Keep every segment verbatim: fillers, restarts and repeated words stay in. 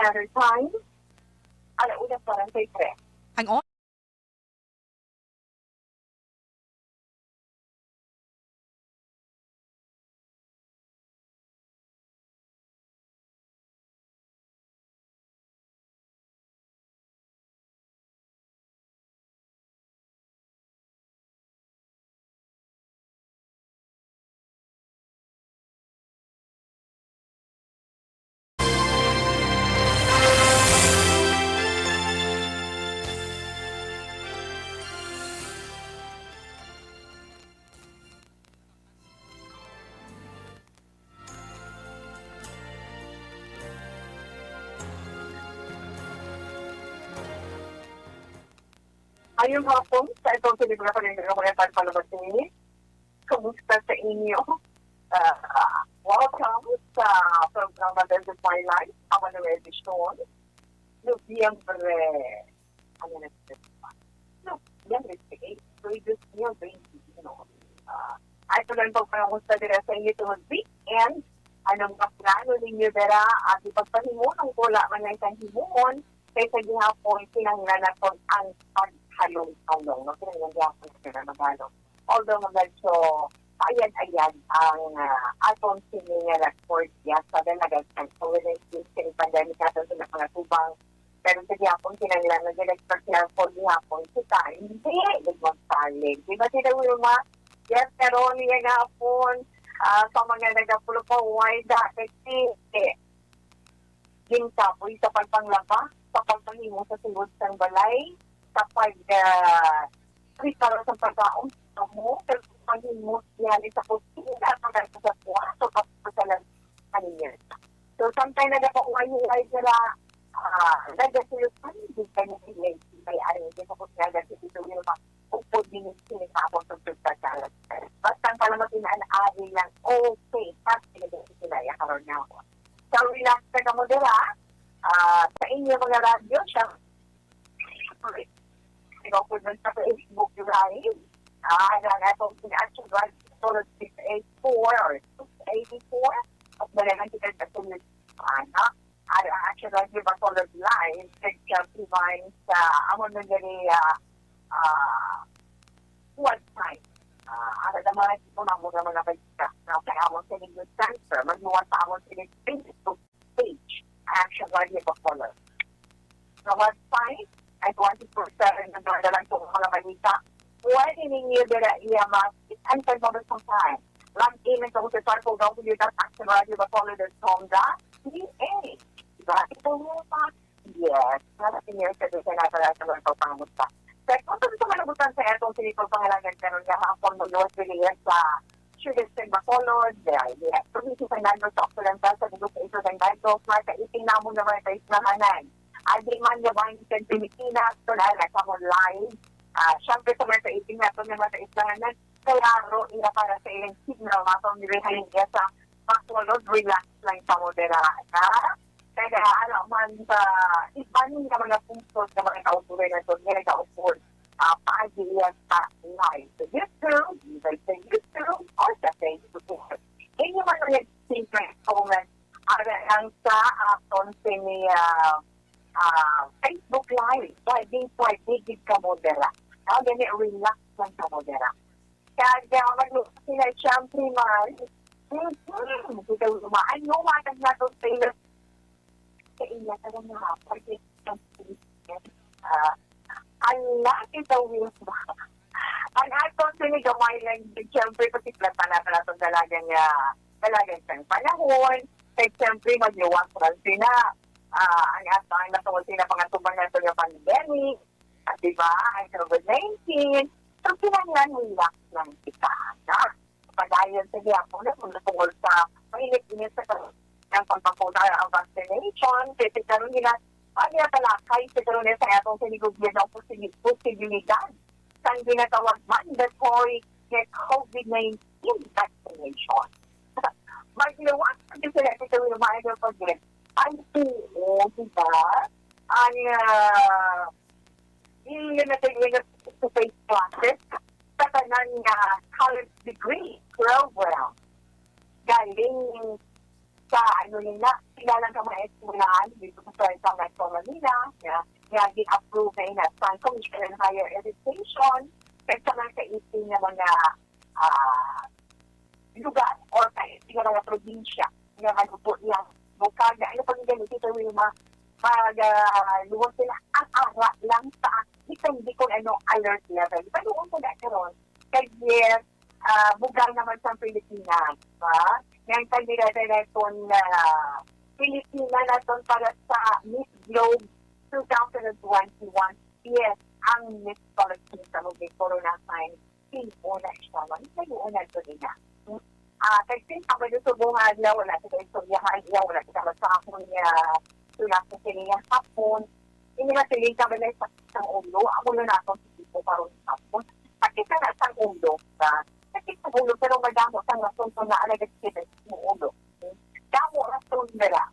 Standard Time, ala una forty-three. Ang o- Ayong hapon sa itong telegrafo ng mga pagpalabas ini. Kumusta sa inyo? Ah, welcome sa programa This is My Life, ang mga edisyon. Nobyembre, ano na ito? Nobyembre six, twenty twenty-three, no? Ah, ay, tuloy ang pagpangamusta dira sa inyo tungod weekend. Anong mga plano ninyo dira? At ipagpahimo ang wala man lang sang himuon, kay sa gihapon, kinahanglan naton ang paghalong-halong, no? Kinahanglan gihapon naton ang maghalong. Although nga medyo paayad-ayad ang, ah, aton sini nga record, ya, sa dalagan sa COVID nineteen, sa pandemic naton sa mga tubang. Pero sa gihapon, kinahanglan nga nag-extra careful gihapon kita. Hindi, hindi magsalig. Di ba, Tita Wilma? Yes, karon niya gahapon, ah, sa mga nagapulo pa, why da, kasi, eh, ginkapoy sa pagpanglaba, sa pagpahimo sa sulod sang balay, sa pag, ah, prepara sa pagkaon sa mo, sa pagpahimo niya sa kusina, sa pagkaon sa kwarto, sa pagkaon sa kanya. So, sometimes nagapauwayway sila, ah, nagasuyo pa rin, di ka na sila, may ari, di sa kusina, di sa kusina, upod din yung sinisapon sa pagkaon. Basta ang pala matinaan, ari lang, okay, pag pinag-isinaya karon na ako. So, relax na kamo dira. Ah, sa inyo mga radyo, siya, ikaw po dun sa Facebook Live. Ah, ang atong pin-action right, six eight four or six eighty-four. At dalagan kita sa sunod, ano? Ang action right, di ba, solid line? Kaya sa amon na gani, ah, ah, website. Ah, ano naman, ito na muna mga balita. Nasa amon sa News Center, magluwas sa amon sa Facebook page, Action Radio Bacolod. Sa website ay twenty-four seven na nagdadala sa mga balita. Pwede ninyo dira iya ma-, ang pagmabasang time. Log in sa www dot action radio bacolod dot com dot P H. Diba? Ito mo pa. Yes. Nasa senior citizen na pala sa mga pagpangamusta. Sa kung sa mga nabutan sa atong sinipagpangalagan karon nga hapon, magluwas diri sa Sugar Spring Bacolod, uh, yes, probinsya sa Negros Occidental, sa Negros Occidental, sa mga kaiting namon nga mga kaislanganan. Agi man nga mga sa Pilipinas, kung ano, sa mo live, ah, syempre sa mga kaiting naton nga mga kaislanganan, klaro ila para sa ilang signal, mga pamilya sa Bacolod, relax lang sa mo dira, ha? Kaya ano man sa iban nga mga pungsod nga mga kauturan naton nga nagaupod, ah, paagi iya sa live sa YouTube, either sa YouTube or sa Facebook. Inyo man ang nag-secret comment, ara lang sa aton sini, ah, ah, Facebook Live. Pwede, pwede gid kamo dira. Ah, gani, relax lang kamo dira. Kag, ah, mag-, sila, syempre, man, mm, kita, umaan, no, matag nato sa ila, sa ila, sa mga, ah, ang laki sa Wilma. Ang aton sini gamay lang, syempre, pasiplatan naton atong dalagan nga, dalagan sang panahon. Kag, syempre, magluwas man sila. Ah, ang aton, ang natungod sila, pangatubang nato nga pandemic. At, di ba, ang COVID nineteen. So, kinahanglan relax lang kita, na. Padayon sa gihapon na kung natungod sa mainit-init sa kar-, ang pagpakuna ang vaccination, kasi karon gina-, ang ginatalakay sa karon sa atong sini gobyerno ang posibi-, posibilidad sang ginatawag mandatory nga COVID nineteen vaccination. Magluwas ang sila sa kawilumaan ng pag-, ang tuo, di ba? Ang, ah, yung limited window to face classes sa tanan nga college degree program. Galing sa ano nila, sila lang ka mga eskwelahan dito sa Central Metro Manila, nga, nga gin-approve na ina sa Commission on Higher Education, sa mga kaisi nga mga, ah, lugar or kaisi nga mga probinsya nga manubo niya. Bukag na ano pa nila dito yung mga mag, ah, luwas sila ang ara lang sa depende kung ano alert level. Panuon ko na karon, kag yes, ah, bugal naman sa Pilipinas, ha? Nga ang kandidata naton na Pilipina naton para sa Miss Globe two thousand twenty-one. Yes, ang Miss Palestine sa Mugay Corona Sign, sino na siya man? Kayo na to nila. Ah, kay since ang pwede subong nga adlaw, wala kita istoryahan, iya, wala kita magsakon niya, tulak sa sini nga hapon. Ini nga siling ka ba na sa, sa ulo, ang ulo nato sa tipo karon hapon. Sakit na sa ulo ka. Sakit sa ulo, pero madamo sa nga sunto na alagad kita sa ulo. Damo rason dira.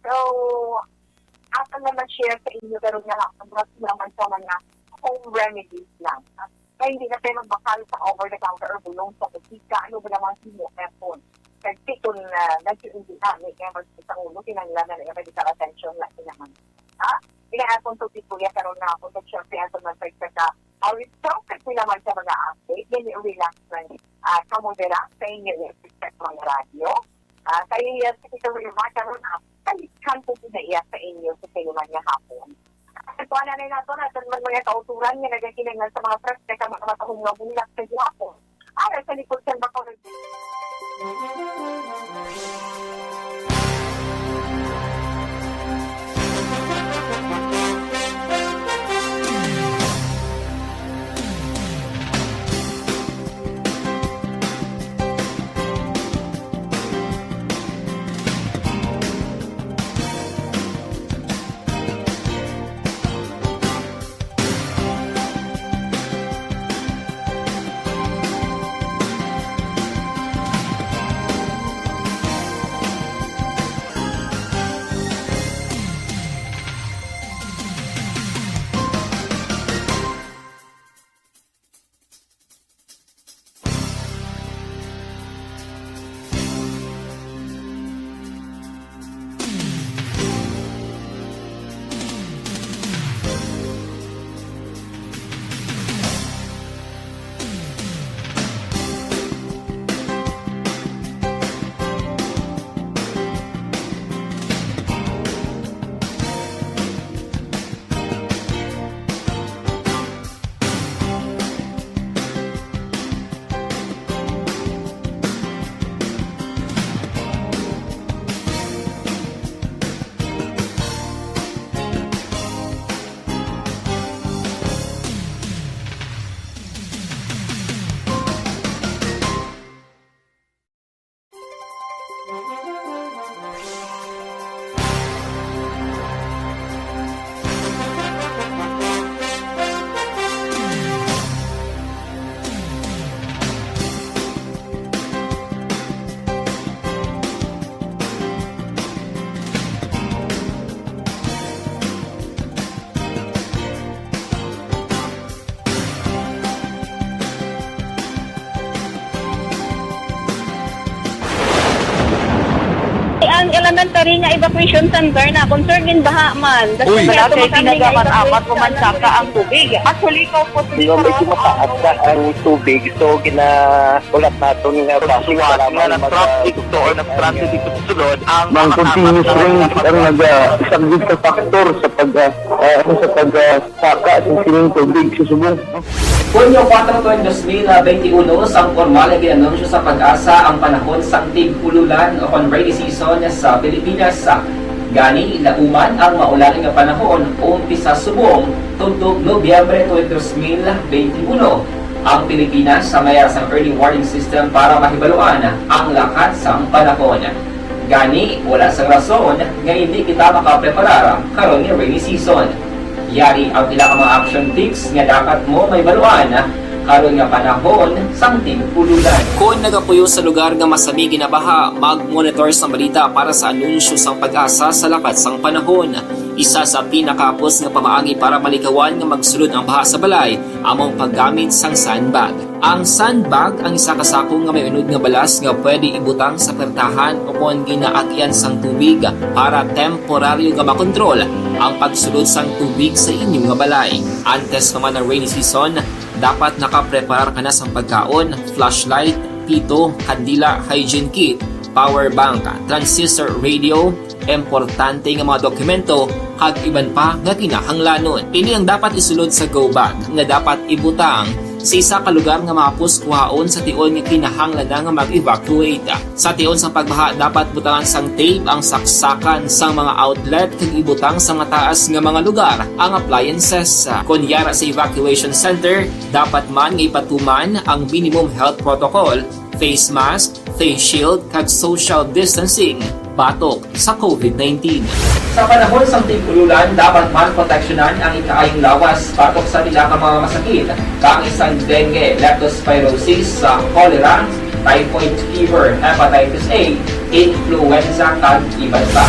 So, ako na mag-share sa inyo karon nga hapon, mas naman sa mga home remedies lang. Kaya hindi na tayo magbakal sa over-the-counter or bulong sa butika. Ano ba namang himo aircon? Kasi kung uh, nag-iinit na, may aircon sa ulo, kinahanglan na ng medical attention na kinahanglan. Ha? Kaya atong topic, kuya, karon nga ako, sa syempre, atong mag-check sa ka, how is strong kasi naman sa mga update, then relax lang. Uh, kamo dira sa inyo, yung sa mga radyo. Ah, kay, ah, sa kita mo yung mga karon, ah, balikan ko po na iya sa inyo sa kayo man nga hapon. At kuha na rin nato na ito naman mga kauturan nga nagakinanglan sa mga press na ka mga matahong nga bulak sa gihapon. Para sa likod sa Bacolod. Ang elementary nga evacuation center na concern gin baha man. Uy, wala kay tinaga man apat o man saka ang tubig. Actually, ko po Di ba medyo mataas na ang tubig, so ginaulat naton nga basi para na mag- na-traffic to or na-stranded dito sa sulod ang Mang mga continuous apat na rain ang nag-, ah, isang big factor sa pag, ah, ah, ano, sa pag, ah, saka sa sining tubig sa subong. Hunyo kuwatro, dos mil benti uno, sang pormal nga gin-anunsyo sa PAGASA ang panahon sang tig-ululan o kon rainy season sa Pilipinas. Gani, lauman ang maulan nga panahon, umpisa subong tudtog Nobyembre twenty, dos mil benti uno. Ang Pilipinas sa mayar sang early warning system para mahibaluan ang lakat sang panahon. Gani, wala sang rason nga indi kita makapreparar karon nga rainy season. Yari ang pila ka mga action tips nga dapat mo mahibaluan karon nga panahon sang tig-ululan. Kon nagapuyo sa lugar nga masami ginabaha, mag-monitor sang balita para sa anunsyo sang PAGASA sa lakat sang panahon. Isa sa pinakahapos nga pamaagi para malikawan nga magsulod ang baha sa balay amo ang paggamit sang sandbag. Ang sandbag ang isa ka sako nga may unod nga balas nga pwede ibutang sa pertahan o kon ginaagyan sang tubig para temporaryo nga makontrol ang pagsulod sang tubig sa inyo nga balay. Antes pa man ang rainy season, dapat nakapreparar ka na sang pagkaon, flashlight, pito, kandila, hygiene kit, power bank, transistor radio, importante nga mga dokumento, kag iban pa nga kinahanglanon. Ini ang dapat isulod sa go bag nga dapat ibutang sa isa ka lugar nga mahapos kuhaon sa tion nga kinahanglan na nga mag-evacuate. Sa tion sang pagbaha, dapat butangan sang tape ang saksakan sang mga outlet kag ibutang sa mataas nga mga lugar ang appliances. Kon yara sa evacuation center, dapat man nga ipatuman ang minimum health protocol, face mask, face shield, kag social distancing batok sa covid nineteen. Sa panahon sang tig-ululan, dapat man proteksyonan ang ikaayong lawas batok sa pila ka mga masakit, kaangay sang dengue, leptospirosis, sa cholera, typhoid fever, hepatitis A, influenza, kag iban pa.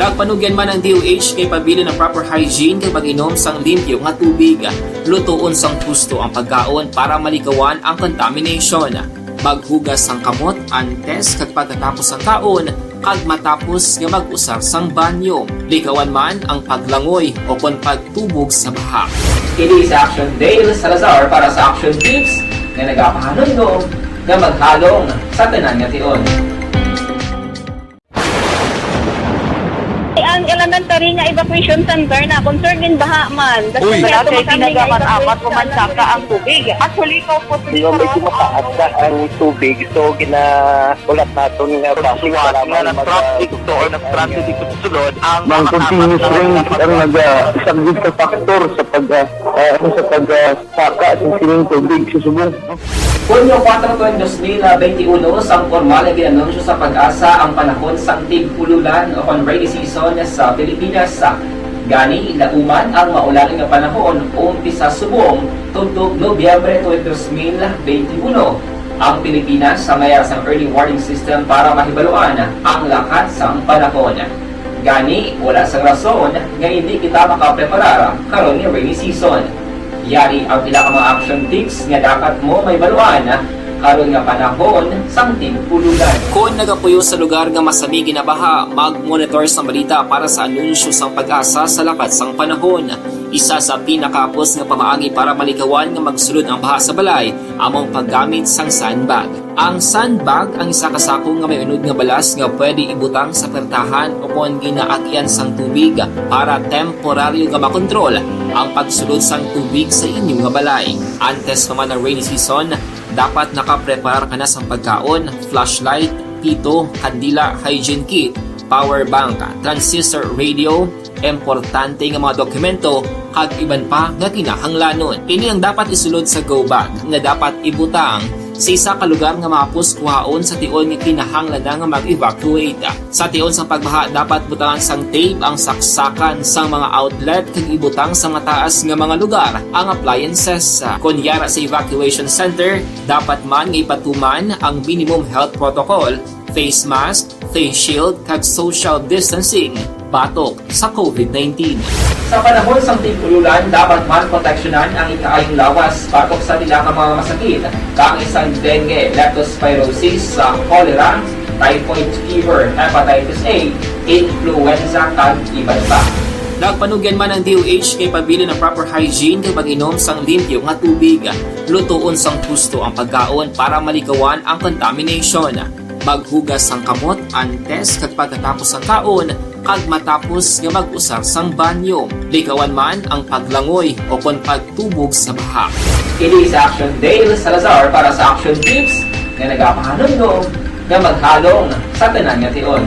Nagpanugyan man ang D O H kay pabilin ang proper hygiene kag pag-inom sang limpyo nga tubig. Lutoon sang husto ang pagkaon para malikawan ang contamination. Maghugas sang kamot antes kag pagkatapos sang kaon kag matapos nga mag-usar sang banyo. Likawan man ang paglangoy o kon pagtubog sa baha. Kini si Action Dale Salazar para sa Action Tips nga nagapahanumdom nga maghalong sa tanan nga tion. Ang elementary nga evacuation center na concerned din baha man. Uy! Wala kay tinaga man amat mo man saka ang tubig. Actually, ikaw po, di ba, medyo mataas na ang tubig, so ginaulat naton nga basic para nga mag-, nag-traffic to or nag-transit dito sa sulod ang mga continuous rain ang nag-, ah, isa gid ka factor sa pag, ah, ah, ano, sa pag, ah, saka sa sining tubig sa subong. Hunyo kuwatro tuig dos mil benti uno, sang pormal nga gin-anunsyo sa PAGASA ang panahon sang tig-ululan o kon rainy season sa Pilipinas. Gani, lauman ang maulan nga panahon umpisa subong tubtob Nobyembre tuig dos mil benti uno. Ang Pilipinas may ara sang early warning system para mahibaluan ang lakat sang panahon. Gani, wala sang rason nga indi kita makapreparar karon nga rainy season. Yari ang pila ka mga action tips nga dapat mo mahibaluan karon nga panahon sang tig-ululan. Kon nagapuyo sa lugar nga masami ginabaha, mag-monitor sang balita para sa anunsyo sang PAGASA sa lakat sang panahon. Isa sa pinakahapos nga pamaagi para malikawan nga magsulod ang baha sa balay amo ang paggamit sang sandbag. Ang sandbag ang isa ka sako nga may unod nga balas nga pwede ibutang sa pertahan o kon ginaagyan sang tubig para temporaryo nga makontrol ang pagsulod sang tubig sa inyo nga balay. Antes pa man ang rainy season, dapat nakapreparar ka na sang pagkaon, flashlight, pito, kandila, hygiene kit, power bank, transistor radio, importante nga mga dokumento, kag iban pa nga kinahanglanon. Ini ang dapat isulod sa go bag nga dapat ibutang sa isa ka lugar nga mahapos kuhaon sa tion nga kinahanglan na nga mag-evacuate. Sa tion sang pagbaha, dapat butangan sang tape ang saksakan sang mga outlet kag ibutang sa mataas nga mga lugar ang appliances. Kon yara sa evacuation center, dapat man nga ipatuman ang minimum health protocol, face mask, face shield, kag social distancing batok sa covid nineteen. Sa panahon sang tig-ululan, dapat man proteksyonan ang ikaayong lawas batok sa pila ka mga masakit, kaangay sang dengue, leptospirosis, sa cholera, typhoid fever, hepatitis A, influenza, kag iban pa. Nagpanugyan man ang D O H kay pabilin ang proper hygiene kag pag-inom sang limpyo nga tubig. Lutoon sang husto ang pagkaon para malikawan ang contamination. Maghugas sang kamot antes kag pagkatapos sang kaon kag matapos nga mag-usar sang banyo. Likawan man ang paglangoy o kon pagtubog sa baha. Kini si Action Dale Salazar para sa Action Tips nga nagapahanumdom nga maghalong sa tanan nga tion.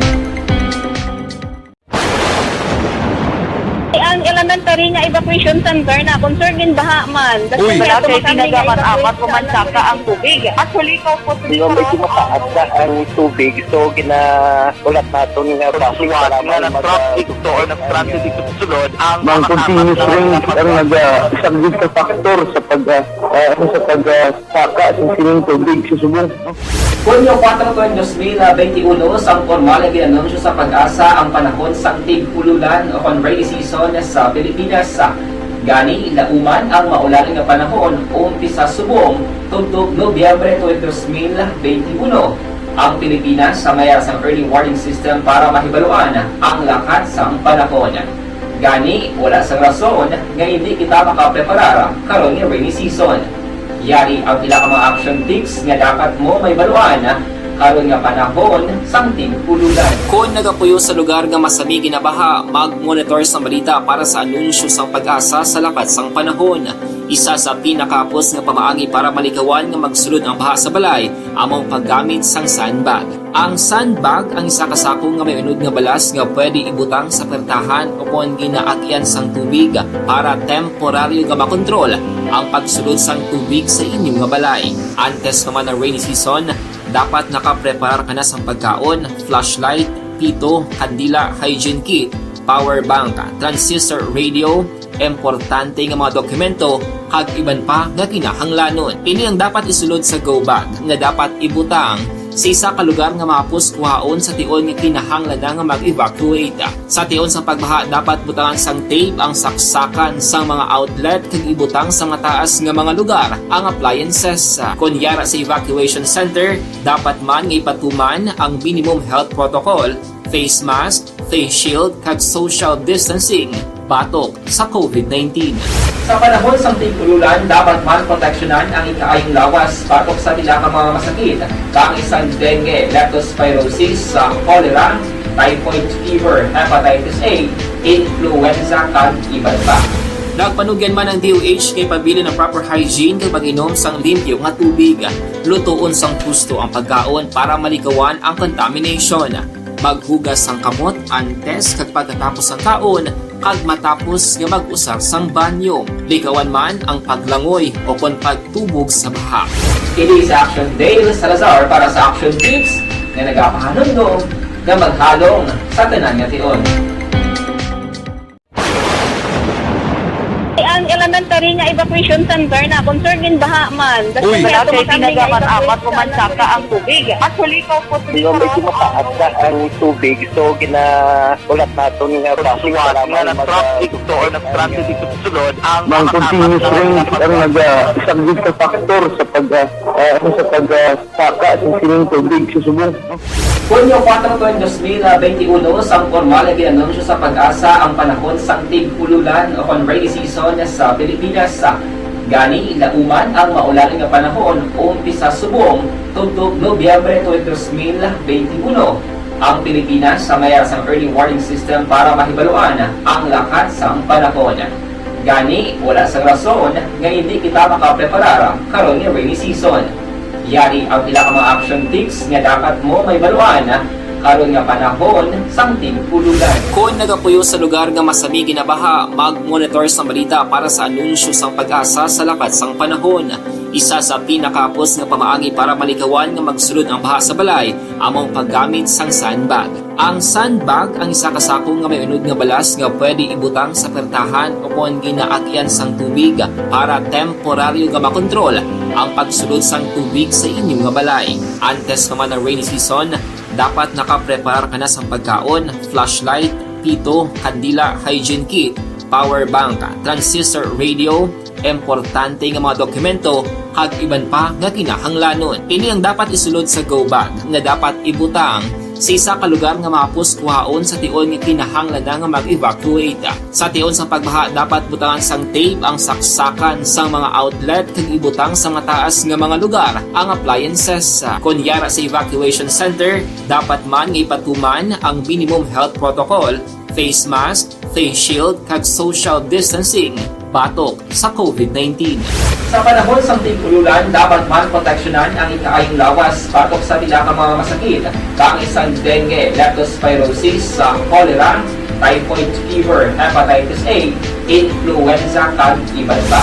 Ang elementary nga evacuation center na concerned din baha man. Uy! Wala kay tinaga man amat mo man saka ang tubig. Actually, ikaw po, di ba, medyo mataas na ang tubig, so ginaulat naton nga basic para nga mag-, nag-traffic to or nag-transit dito sa sulod ang mga continuous rain ang nag-, ah, isa gid ka factor sa pag, ah, ah, ano, sa pag, ah, saka sa sining tubig sa subong. Hunyo kuwatro tuig dos mil benti uno, sang pormal nga gin-anunsyo sa PAGASA ang panahon sang tig-ululan o kon rainy season sa Pilipinas. Gani, lauman ang maulan nga panahon umpisa subong tubtob Nobyembre tuwing dos mil benti uno. Ang Pilipinas sa mayara sang early warning system para mahibaluan ang lakat sang panahon. Gani, wala sang rason nga hindi kita makapreparar karon nga rainy season. Yari ang pila ka mga action tips nga dapat mo mahibaluan karon nga panahon sang tig-ulolan. Kon nagapuyo sa lugar nga masami ginabaha, mag-monitor sa balita para sa anunsyo sang PAGASA sa lakat sang panahon. Isa sa pinakahapos nga pamaagi para malikawan nga magsulod ang baha sa balay amo ang paggamit sang sandbag. Ang sandbag ang isa ka sako nga may unod nga balas nga pwede ibutang sa pertahan o kon ginaagyan sang tubig para temporaryo nga makontrol ang pagsulod sang tubig sa inyo nga balay. Antes pa man ang rainy season, dapat nakapreparar ka na sang pagkaon, flashlight, pito, kandila, hygiene kit, power bank, transistor radio, importante nga mga dokumento, kag iban pa nga kinahanglanon. Ini ang dapat isulod sa go bag nga dapat ibutang sa isa ka lugar nga mahapos kuhaon sa tion nga kinahanglan na nga mag-evacuate. Sa tion sang pagbaha, dapat butangan sang tape ang saksakan sang mga outlet kag ibutang sa mataas nga mga lugar ang appliances. Kon yara sa evacuation center, dapat man nga ipatuman ang minimum health protocol, face mask, face shield, kag social distancing batok sa COVID nineteen. Sa panahon sang tig-ulolan, dapat man proteksyonan ang ikaayong lawas batok sa pila ka mga masakit, kaangay sang dengue, leptospirosis, sa cholera, typhoid fever, hepatitis A, influenza, kag iban pa. Nagpanugyan man ang D O H nga ipabilin ang proper hygiene kag mag-inom sang limpyo nga tubig. Lutoon sang husto ang pagkaon para malikawan ang contamination. Maghugas sang kamot antes kag pagkatapos sang kaon kag matapos nga mag-usar sang banyo. Likawan man ang paglangoy o kon pagtubog sa baha. Kini si Action Dale Salazar para sa Action Tips nga nagapahanumdom nga maghalong sa tanan nga tion. Ang elementary nga evacuation center na concern gin baha man. Uy! Wala kay tinaga man apat o man saka ang tubig. Actually, ko po Pero medyo mataas na ang tubig, so ginaulat naton nga basi Suwat nga nag-traffic to or nag-transit dito sa sulod ang Mang continuous rain ang nag-, ah, isang big factor sa pag, ah, ah, ano, sa pag, ah, saka sa sining tubig sa subong. Hunyo kuwatro, tuig dos mil benti uno, sang pormal nga gin-anunsyo sa PAGASA ang panahon sang tig-ulolan o kon rainy season sa Pilipinas. Gani, lauman ang maulan nga panahon umpisa subong tubtob Nobyembre tuig dos mil benti uno. Ang Pilipinas sa mayara sang early warning system para mahibaluan ang lakat sang panahon. Gani, wala sang rason nga hindi kita makapreparar karon nga rainy season. Yari ang pila ka mga action tips nga dapat mo mahibaluan karon nga panahon sang tig-ulolan. Kon nagapuyo sa lugar nga masami ginabaha, mag-monitor sang balita para sa anunsyo sang PAGASA sa lakat sang panahon. Isa sa pinakahapos nga pamaagi para malikawan nga magsulod ang baha sa balay amo ang paggamit sang sandbag. Ang sandbag ang isa ka sako nga may unod nga balas nga pwede ibutang sa pertahan o kon ginaagyan sang tubig para temporaryo nga makontrol ang pagsulod sang tubig sa inyo nga balay. Antes pa man ang rainy season, dapat nakapreparar ka na sang pagkaon, flashlight, pito, kandila, hygiene kit, power bank, transistor radio, importante nga mga dokumento, kag iban pa nga kinahanglanon. Ini ang dapat isulod sa go bag nga dapat ibutang sa isa ka lugar nga mahapos kuhaon sa tion nga kinahanglan na nga mag-evacuate. Sa tion sang pagbaha, dapat butangan sang tape ang saksakan sang mga outlet kag ibutang sa mataas nga mga lugar ang appliances. Kon yara sa evacuation center, dapat man nga ipatuman ang minimum health protocol, face mask, face shield, kag social distancing batok sa COVID nineteen. Sa panahon sang tig-ulolan, dapat man proteksyonan ang ikaayong lawas batok sa pila ka mga masakit, kaangay sang dengue, leptospirosis, sa cholera, typhoid fever, hepatitis A, influenza, kag iban pa.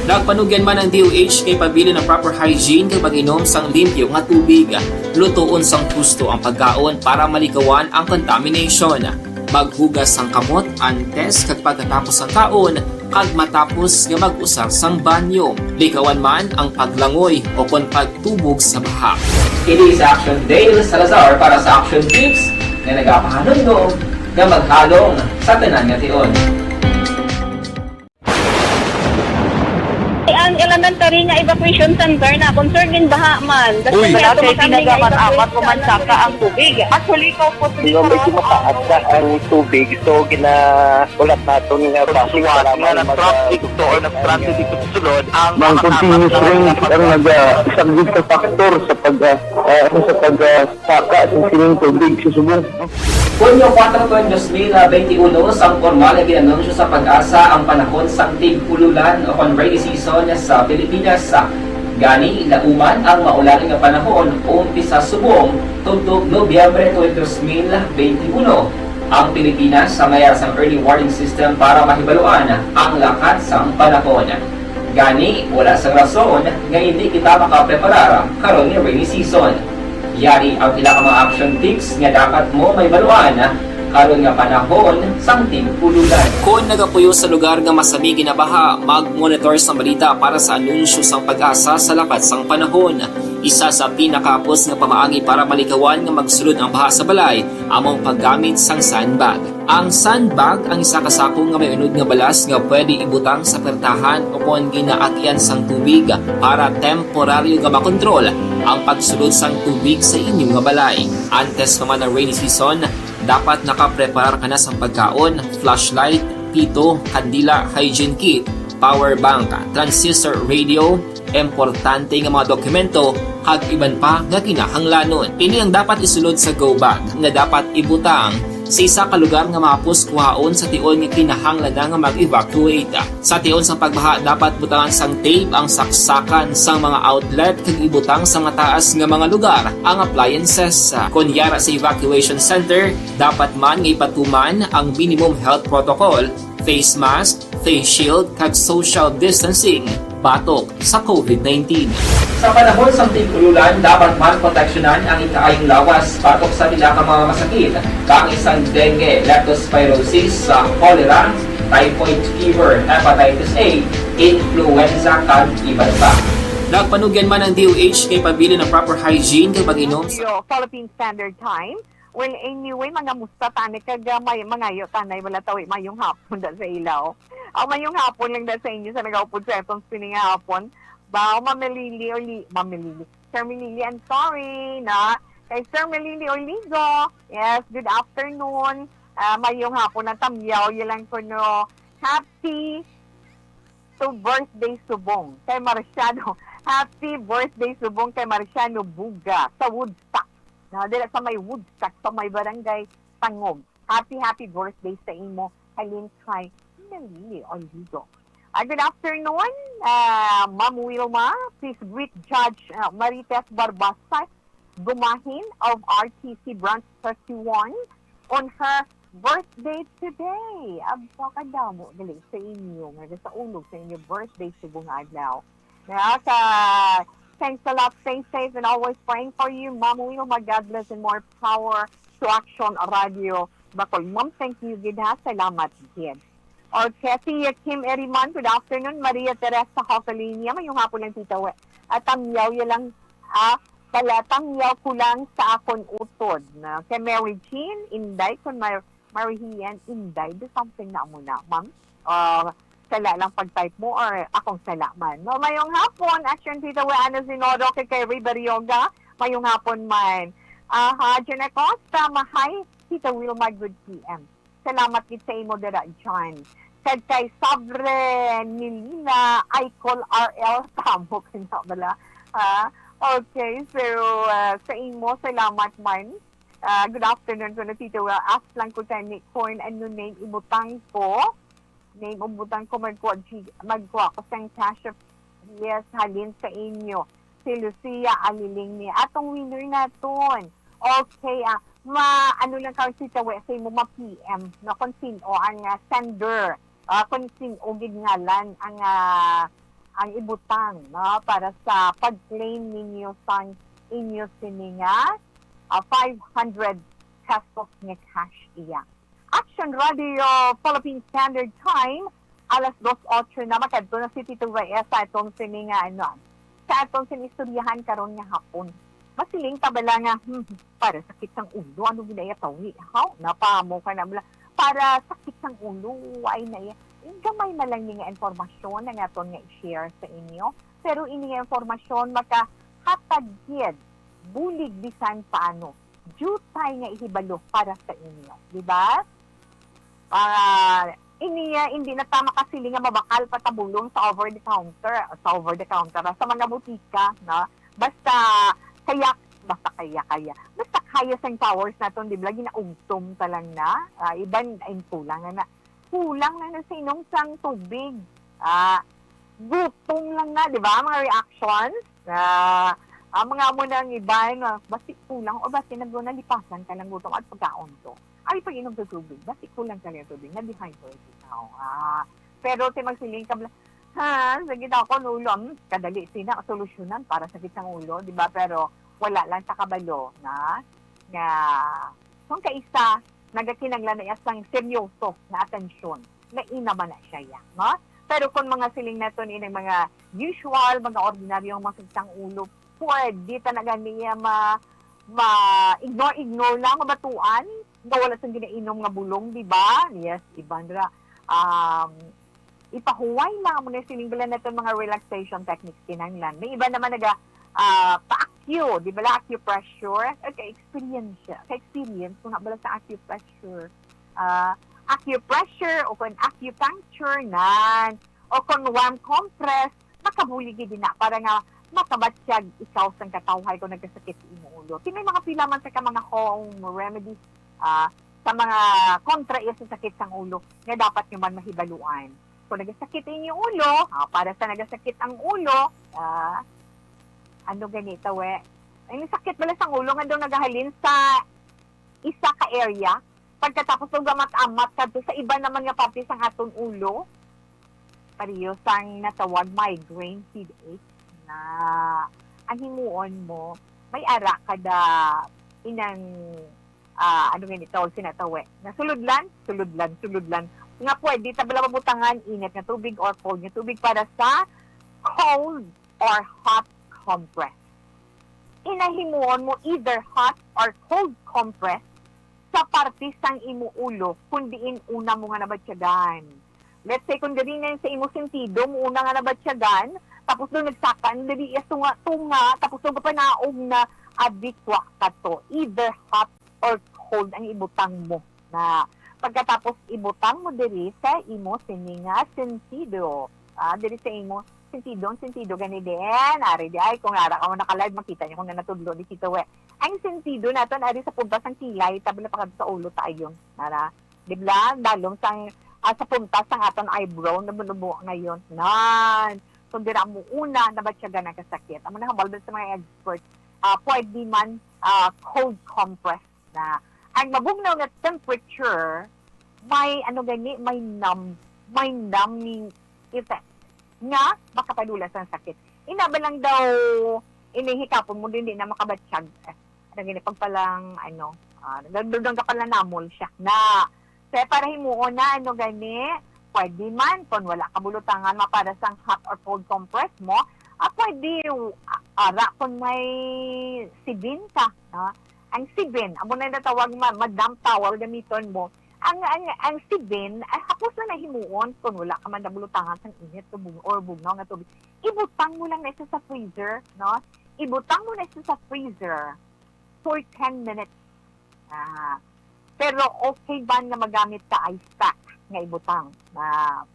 Nagpanugyan man ang D O H nga ipabilin ang proper hygiene kag pag-inom sang limpyo nga tubig. Lutoon sang husto ang pagkaon para malikawan ang contamination. Maghugas sang kamot antes kag pagkatapos sang kaon kag matapos nga mag-usar sang banyo. Likawan man ang paglangoy o kon pagtubog sa baha. Kini si Action Dale Salazar para sa Action Tips nga nagapahanumdom nga maghalong sa tanan nga tion. Tanan tari nga evacuation center na, kung sir, ginbaha man. Basta Uy. Wala kay tinaga man amat o mansaka ang tubig. Actually, ikaw po, Di ba, medyo mataas na ang tubig, so ginaulat naton nga Suwat para nga man nag-traffic mag-, to or nag-traffic dito sa sulod, ang Mang mga continuous tapat na rain ang mga naga-, isa gid ka factor sa pag, ah, ah, ano, sa pag, ah, saka sa sining tubig sa subong. Hunyo kuwatro, dos mil benti uno, sang pormal nga gin-anunsyo sa PAGASA ang panahon sang tig-ululan o kon rainy season sa Pilipinas. Gani, lauman ang maulan nga panahon umpisa subong tubtob Nobyembre twenty, dos mil benti uno. Ang Pilipinas, sa mayara sang early warning system para mahibaluan ang lakat sang panahon. Gani, wala sang rason nga indi kita makapreparar karon nga rainy season. Yari ang pila ka mga action tips nga dapat mo mahibaluan karon nga panahon sang tig-ululan. Kon nagapuyo sa lugar nga masami ginabaha, mag-monitor sang balita para sa anunsyo sang PAGASA sa lakat sang panahon. Isa sa pinakahapos nga pamaagi para malikawan nga magsulod ang baha sa balay amo ang paggamit sang sandbag. Ang sandbag ang isa ka sako nga may unod nga balas nga pwede ibutang sa pertahan o kon ginaagian sang tubig para temporaryo nga makontrol ang pagsulod sang tubig sa inyo nga balay. Antes pa man ang rainy season, dapat nakapreparar ka na sang pagkaon, flashlight, pito, kandila, hygiene kit, power bank, transistor radio, importante nga mga dokumento, kag iban pa nga kinahanglanon. Ini ang dapat isulod sa go bag nga dapat ibutang sa isa ka lugar nga mahapos kuhaon sa tion nga kinahanglan na nga mag-evacuate. Sa tion sang pagbaha, dapat butangan sang tape ang saksakan sang mga outlet kag ibutang sa mataas nga mga lugar ang appliances. Kon yara sa evacuation center, dapat man nga ipatuman ang minimum health protocol, face mask, face shield, kag social distancing batok sa covid nineteen. Sa panahon sang tig-ululan, dapat man proteksyonan ang ikaayong lawas batok sa pila ka mga masakit, kaangay sang dengue, leptospirosis, sa cholera, typhoid fever, hepatitis A, influenza, kag iban pa. Nagpanugyan man ang D O H kay pabilin ang proper hygiene kag pag-inom sa Radio Philippine Standard Time. Well, anyway, mangamusta tani kag, ah, may mangayo tanay, wala tawi mayong hapon da sa ilaw. Ah, mayong hapon lang da sa inyo sa nagaupod sa atong sining nga hapon. Ba, Ma'am Melili Oli-, Ma'am Melili. Sir Melili, I'm sorry, na. Kay Sir Melili Oligo, yes, good afternoon. Ah, mayong hapon na tamyaw, yun lang kuno. Happy to birthday subong kay Marciano. Happy birthday subong kay Marciano Buga sa Woodstock. Na dira sa may Woodstock, sa may barangay Tangog. Happy, happy birthday sa imo, halin kay Melili Oligo. Ah, good afternoon, ah, Ma'am Wilma. Please greet Judge, ah, Marites Barbasa Gumahin of R T C Branch thirty-one on her birthday today. Aba, kadamo gali sa inyo nga sa ulog sa inyo birthday subong adlaw. Nga sa, thanks a lot. Stay safe and always praying for you, Ma'am Wilma. God bless and more power to Action Radio Bacol. Ma'am, thank you gid ha. Salamat gid. Okay, si Kim Eriman, good afternoon. Maria Teresa Hofelinia, mayong hapon lang, Tita We. At tamyaw ya lang, ah, pala, tamyaw ko lang sa akon utod. Na, kay Mary Jean, Inday, kung Mar-, Marihian, Inday, do something na mo na, ma'am. Ah, sala lang pag-type mo or akong sala man. No, mayong hapon, Action Tita We, Ana Zinodo, kay, kay Ray Barrioga, mayong hapon man. Aha, Jen Acosta, mahay, Tita Wilma, good P M. Salamat gid sa imo dira, John. Kag kay Sabre Nilina, I call R L, tamo ka na bala. Ha? Okay, so, ah, sa imo, salamat man. Ah, good afternoon ko na, Tito. Well, ask lang ko kay ni Corn, ano name ibutang ko? Name ibutang ko, magkuha, gi-, magkuha ko sang cash of, yes, halin sa inyo. Si Lucia Aliling ni. Atong winner naton. Okay, ah, ma-, ano lang ka, Tito, we, sa imo ma-P M, no, kung sino ang, ah, sender, ah, kung sino gid ngalan ang, ah, ang ibutang, no, para sa pag-claim ninyo sang inyo sini nga, ah, five hundred pesos nga cash iya. Action Radio Philippine Standard Time, alas dos otso na, makadto na si Tito Reyes sa atong sini nga, ano, sa atong sini istoryahan karon nga hapon. Masiling ta bala nga, hmm, para sakit sang ulo, ano ginaya tawi? Haw, napamo ka na bala. Para sakit sang ulo, ay na iya. gamay na lang ni nga impormasyon ang aton nga i-share sa inyo, pero ini nga impormasyon makahatag gid bulig bisan paano, diutay nga ihibalo para sa inyo, di ba? Ah, ini, ah, hindi na ta makasiling nga mabakal pa ta bulong sa over the counter, sa over the counter, ah, sa mga butika, no? Basta kaya, basta kaya, kaya. Basta kaya sang powers naton, di ba? Ginaugtom ta lang na. Ah, iban, ay, kulang na na. Kulang na na sa inom sang tubig. Ah, gutom lang na, di ba? Mga reactions. Ah, ang mga amo na ang iban, ah, basi kulang o basi nag-, nalipasan ka lang gutom at pagkaon to. Ay, pag-inom sa tubig, basi kulang ka lang tubig, na-dehydrate ikaw. Ah, pero ti magsiling ka bla-, ha, sige daw ko, nulo, hmm, kadali sina, solusyonan para sa kitang ulo, di ba? Pero wala lang ta kabalo na, nga kung kaisa, nagakinanglan na iya sang seryoso nga atensyon, na ina man na siya, ya, no? Pero kung mga siling naton ining mga usual, mga ordinaryong mga kitang ulo, pwede ta na gani iya ma-, ma-ignore-ignore lang, mabatuan, nga wala sang ginainom nga bulong, di ba? Yes, iban ra. Um, ipahuway lang amo na sining bala naton mga relaxation techniques kinahanglan. May iba naman naga, ah, pa-acu, di bala, acupressure. Ay, ka-experience siya. Ka-experience ko nga bala sa acupressure. Ah, acupressure o kung acupuncture nan, o kung warm compress, makabulig gid na para nga makabatyag ikaw sang katawhay kung nagkasakit sa imong ulo. Ti may mga pila man sa ka mga home remedies, ah, sa mga kontra iya sa sakit sang ulo nga dapat nyo man mahibaluan. Kung nagasakit inyo ulo, ah, para sa nagasakit ang ulo, ah, ano gani, tawe? Ang sakit bala sang ulo nga daw nagahalin sa isa ka area, pagkatapos daw gamat-amat kadto sa iba naman nga parte sang aton ulo, pareho sang natawag migraine headache, na ang himuon mo, may ara kada inang, ah, ano nga ni tawag, sinatawe, na sulodlan, sulodlan, sulodlan, nga pwede ta bala mabutangan init nga tubig or cold nga tubig para sa cold or hot compress. Inahimuon mo either hot or cold compress sa parte sang imo ulo kung diin una mo nga nabatyagan. Let's say, kung diri na sa imo sentido mo una nga nabatyagan, tapos doon nagsaka na diri iya tunga, tunga, tapos doon ka panaog na, adikwa ka to. Either hot or cold ang ibutang mo na pagkatapos ibutang mo diri sa imo sini nga sentido. Ah, diri sa imo sentido, ang sentido gani din, ari di ay, kung ara ka mo naka-live, makita niyo kung na natudlo ni Tito We. Ang sentido naton ari sa punta sang kilay, tabi na pakadto sa ulo tayo. Nara, di ba? Dalom sang, ah, sa punta sang aton eyebrow, nabunubo ngayon. Nan, kung dira mo una, nabatyagan ang kasakit. Amo na hambal sa mga expert, ah, pwede man, ah, cold compress na ang mabugnaw nga temperature may, ano gani, may numb, may numbing effect nga makapadula sang sakit. Ina ba lang daw, inihikapon mo din, di na makabatyag. Eh, ano gani, pagpalang, ano, ah, nagdudang ka pala namol siya. Na, kaya para himuon na, ano gani, pwede man, kung wala ka bulutangan, mapara sang hot or cold compress mo, ah, pwede, ah, ara kung may sibin ka, no? Ang sibin, amo na natawag ma-, ma-damp towel gamiton mo. Ang, ang, ang sibin, ay hapos na nahimuon kung wala ka man nabulutangan sang init o bug-, or bugnaw nga tubig. Ibutang mo lang na isa sa freezer, no? Ibutang mo na isa sa freezer for ten minutes. Ah, pero okay ba nga magamit ka ice pack nga ibutang? Ah,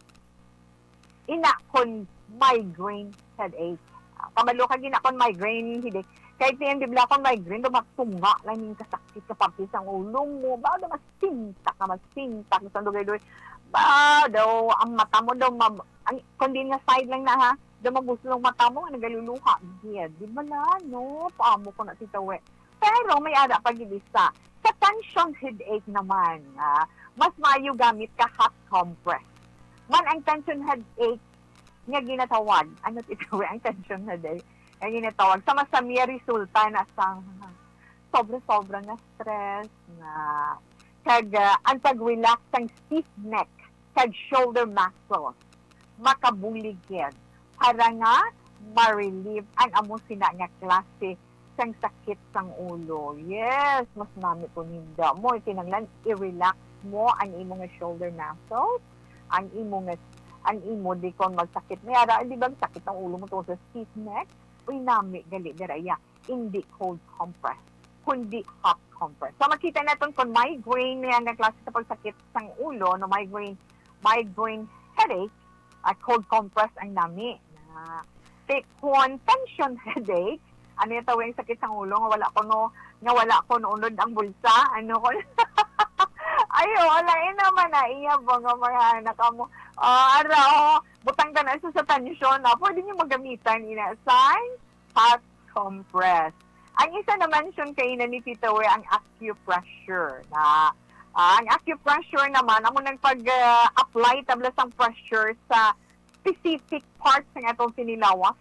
ina kon migraine headache. Ah, kabalo ka gina kon migraine headache. Kay T M, di ba, kon migraine, daw matunga lang yung kasakit sa parte sa ulo mo. Ba, daw masintak ka, masintak sa lugay-lugay. Ba, daw, ang mata mo daw, ma-, ang, kung di nga side lang na, ha, daw maguslong mata mo, nga nagaluluha. Yeah, di ba na, no? Paamo ko na si Tawe. Pero may ara pa gid isa. Sa tension headache naman, ah, mas maayo gamit ka hot compress. Man ang tension headache nga ginatawag, ano ti Tawe ang tension headache? Nga ginatawag, sa masamiya resulta na sa sobra-sobra nga stress, nga kag, ah, ang pag-relax sang stiff neck kag shoulder muscles makabulig gid para nga ma-relieve ang amo sina nga klase sang sakit sang ulo. Yes, mas nami ko ninda mo. Kinahanglan i-relax mo ang imo nga shoulder muscles, ang imo nga, ang imo di kon magsakit. May ara, di ba, sakit ang ulo mo tungod sa stiff neck? Uy, nami gali dira iya. Hindi cold compress, kundi hot compress. So, makita naton kung migraine, may nga klase sa pagsakit sang ulo, no, migraine, migraine headache, ah, cold compress ang nami. Na, ti-, kung tension headache, ano yung tawag sakit sang ulo nga wala ko no, nga wala ko no unod ang bulsa, ano ko? Ay, oo, lain naman na iya ba nga mga anak mo. Ah, ara, oh, butang ka na sa, sa tension, ah, pwede niyo magamitan ina sang hot compress. Ang isa na mention kaina ni Tita Wer, ang acupressure na, ah, ang acupressure naman amo nang pag, ah, apply tabla sang pressure sa specific part sa atong sinilawas.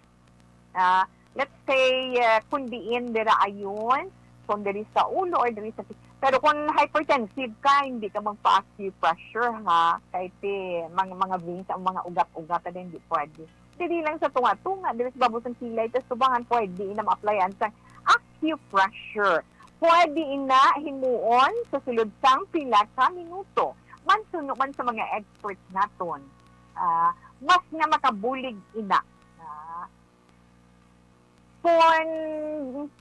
Ah, let's say, ah, kung diin dira ayon, kung diri sa ulo or diri sa, pero kung hypertensive ka, hindi ka magpa-acupressure, ha, kay ti, mga, mga veins, ang mga ugat-ugat, hindi pwede. Diri lang sa tunga-tunga, diri sa babo sang kilay, tas tubangan, pwede ina ma-applyan sang acupressure. Pwede ina himuon sa sulod sang pila ka minuto. Mansuno man sa mga experts naton, ah, mas nga makabulig ina. Ah, kung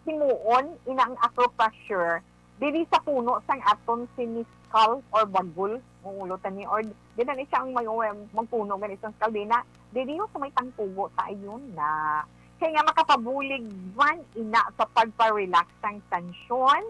himuon ina ang acupressure, diri sa puno sang aton sini skull or bagol, ang ulo tani, or di na ni siya ang mag-, magpuno gani sa skull, di na, diri sa may tangkugo ta, ayun na. Kay nga makapabulig man ina sa pagpa-relax sang tansyon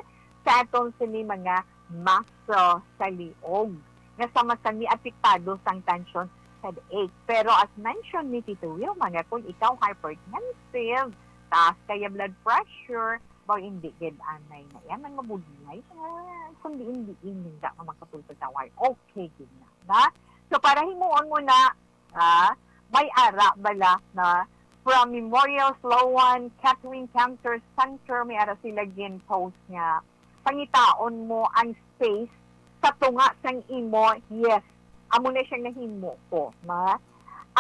sa aton sini mga muscle sa liog nga sama sa ni apektado sang tansyon, headache. Pero as mentioned ni Tito Wilma nga kung ikaw hypertensive, taas kaya blood pressure, ba hindi gid anay na yan ang mabudlay. Ah, kung diin, diin, hindi ka makatulog sa taway. Okay gid na, ba? So, para himuon mo na, ah, may ara bala na from Memorial Sloan Kettering Cancer Center, may ara sila gin-post nga pangitaon mo ang space sa tunga sang imo, yes, amo na siyang nahimo ko, ma.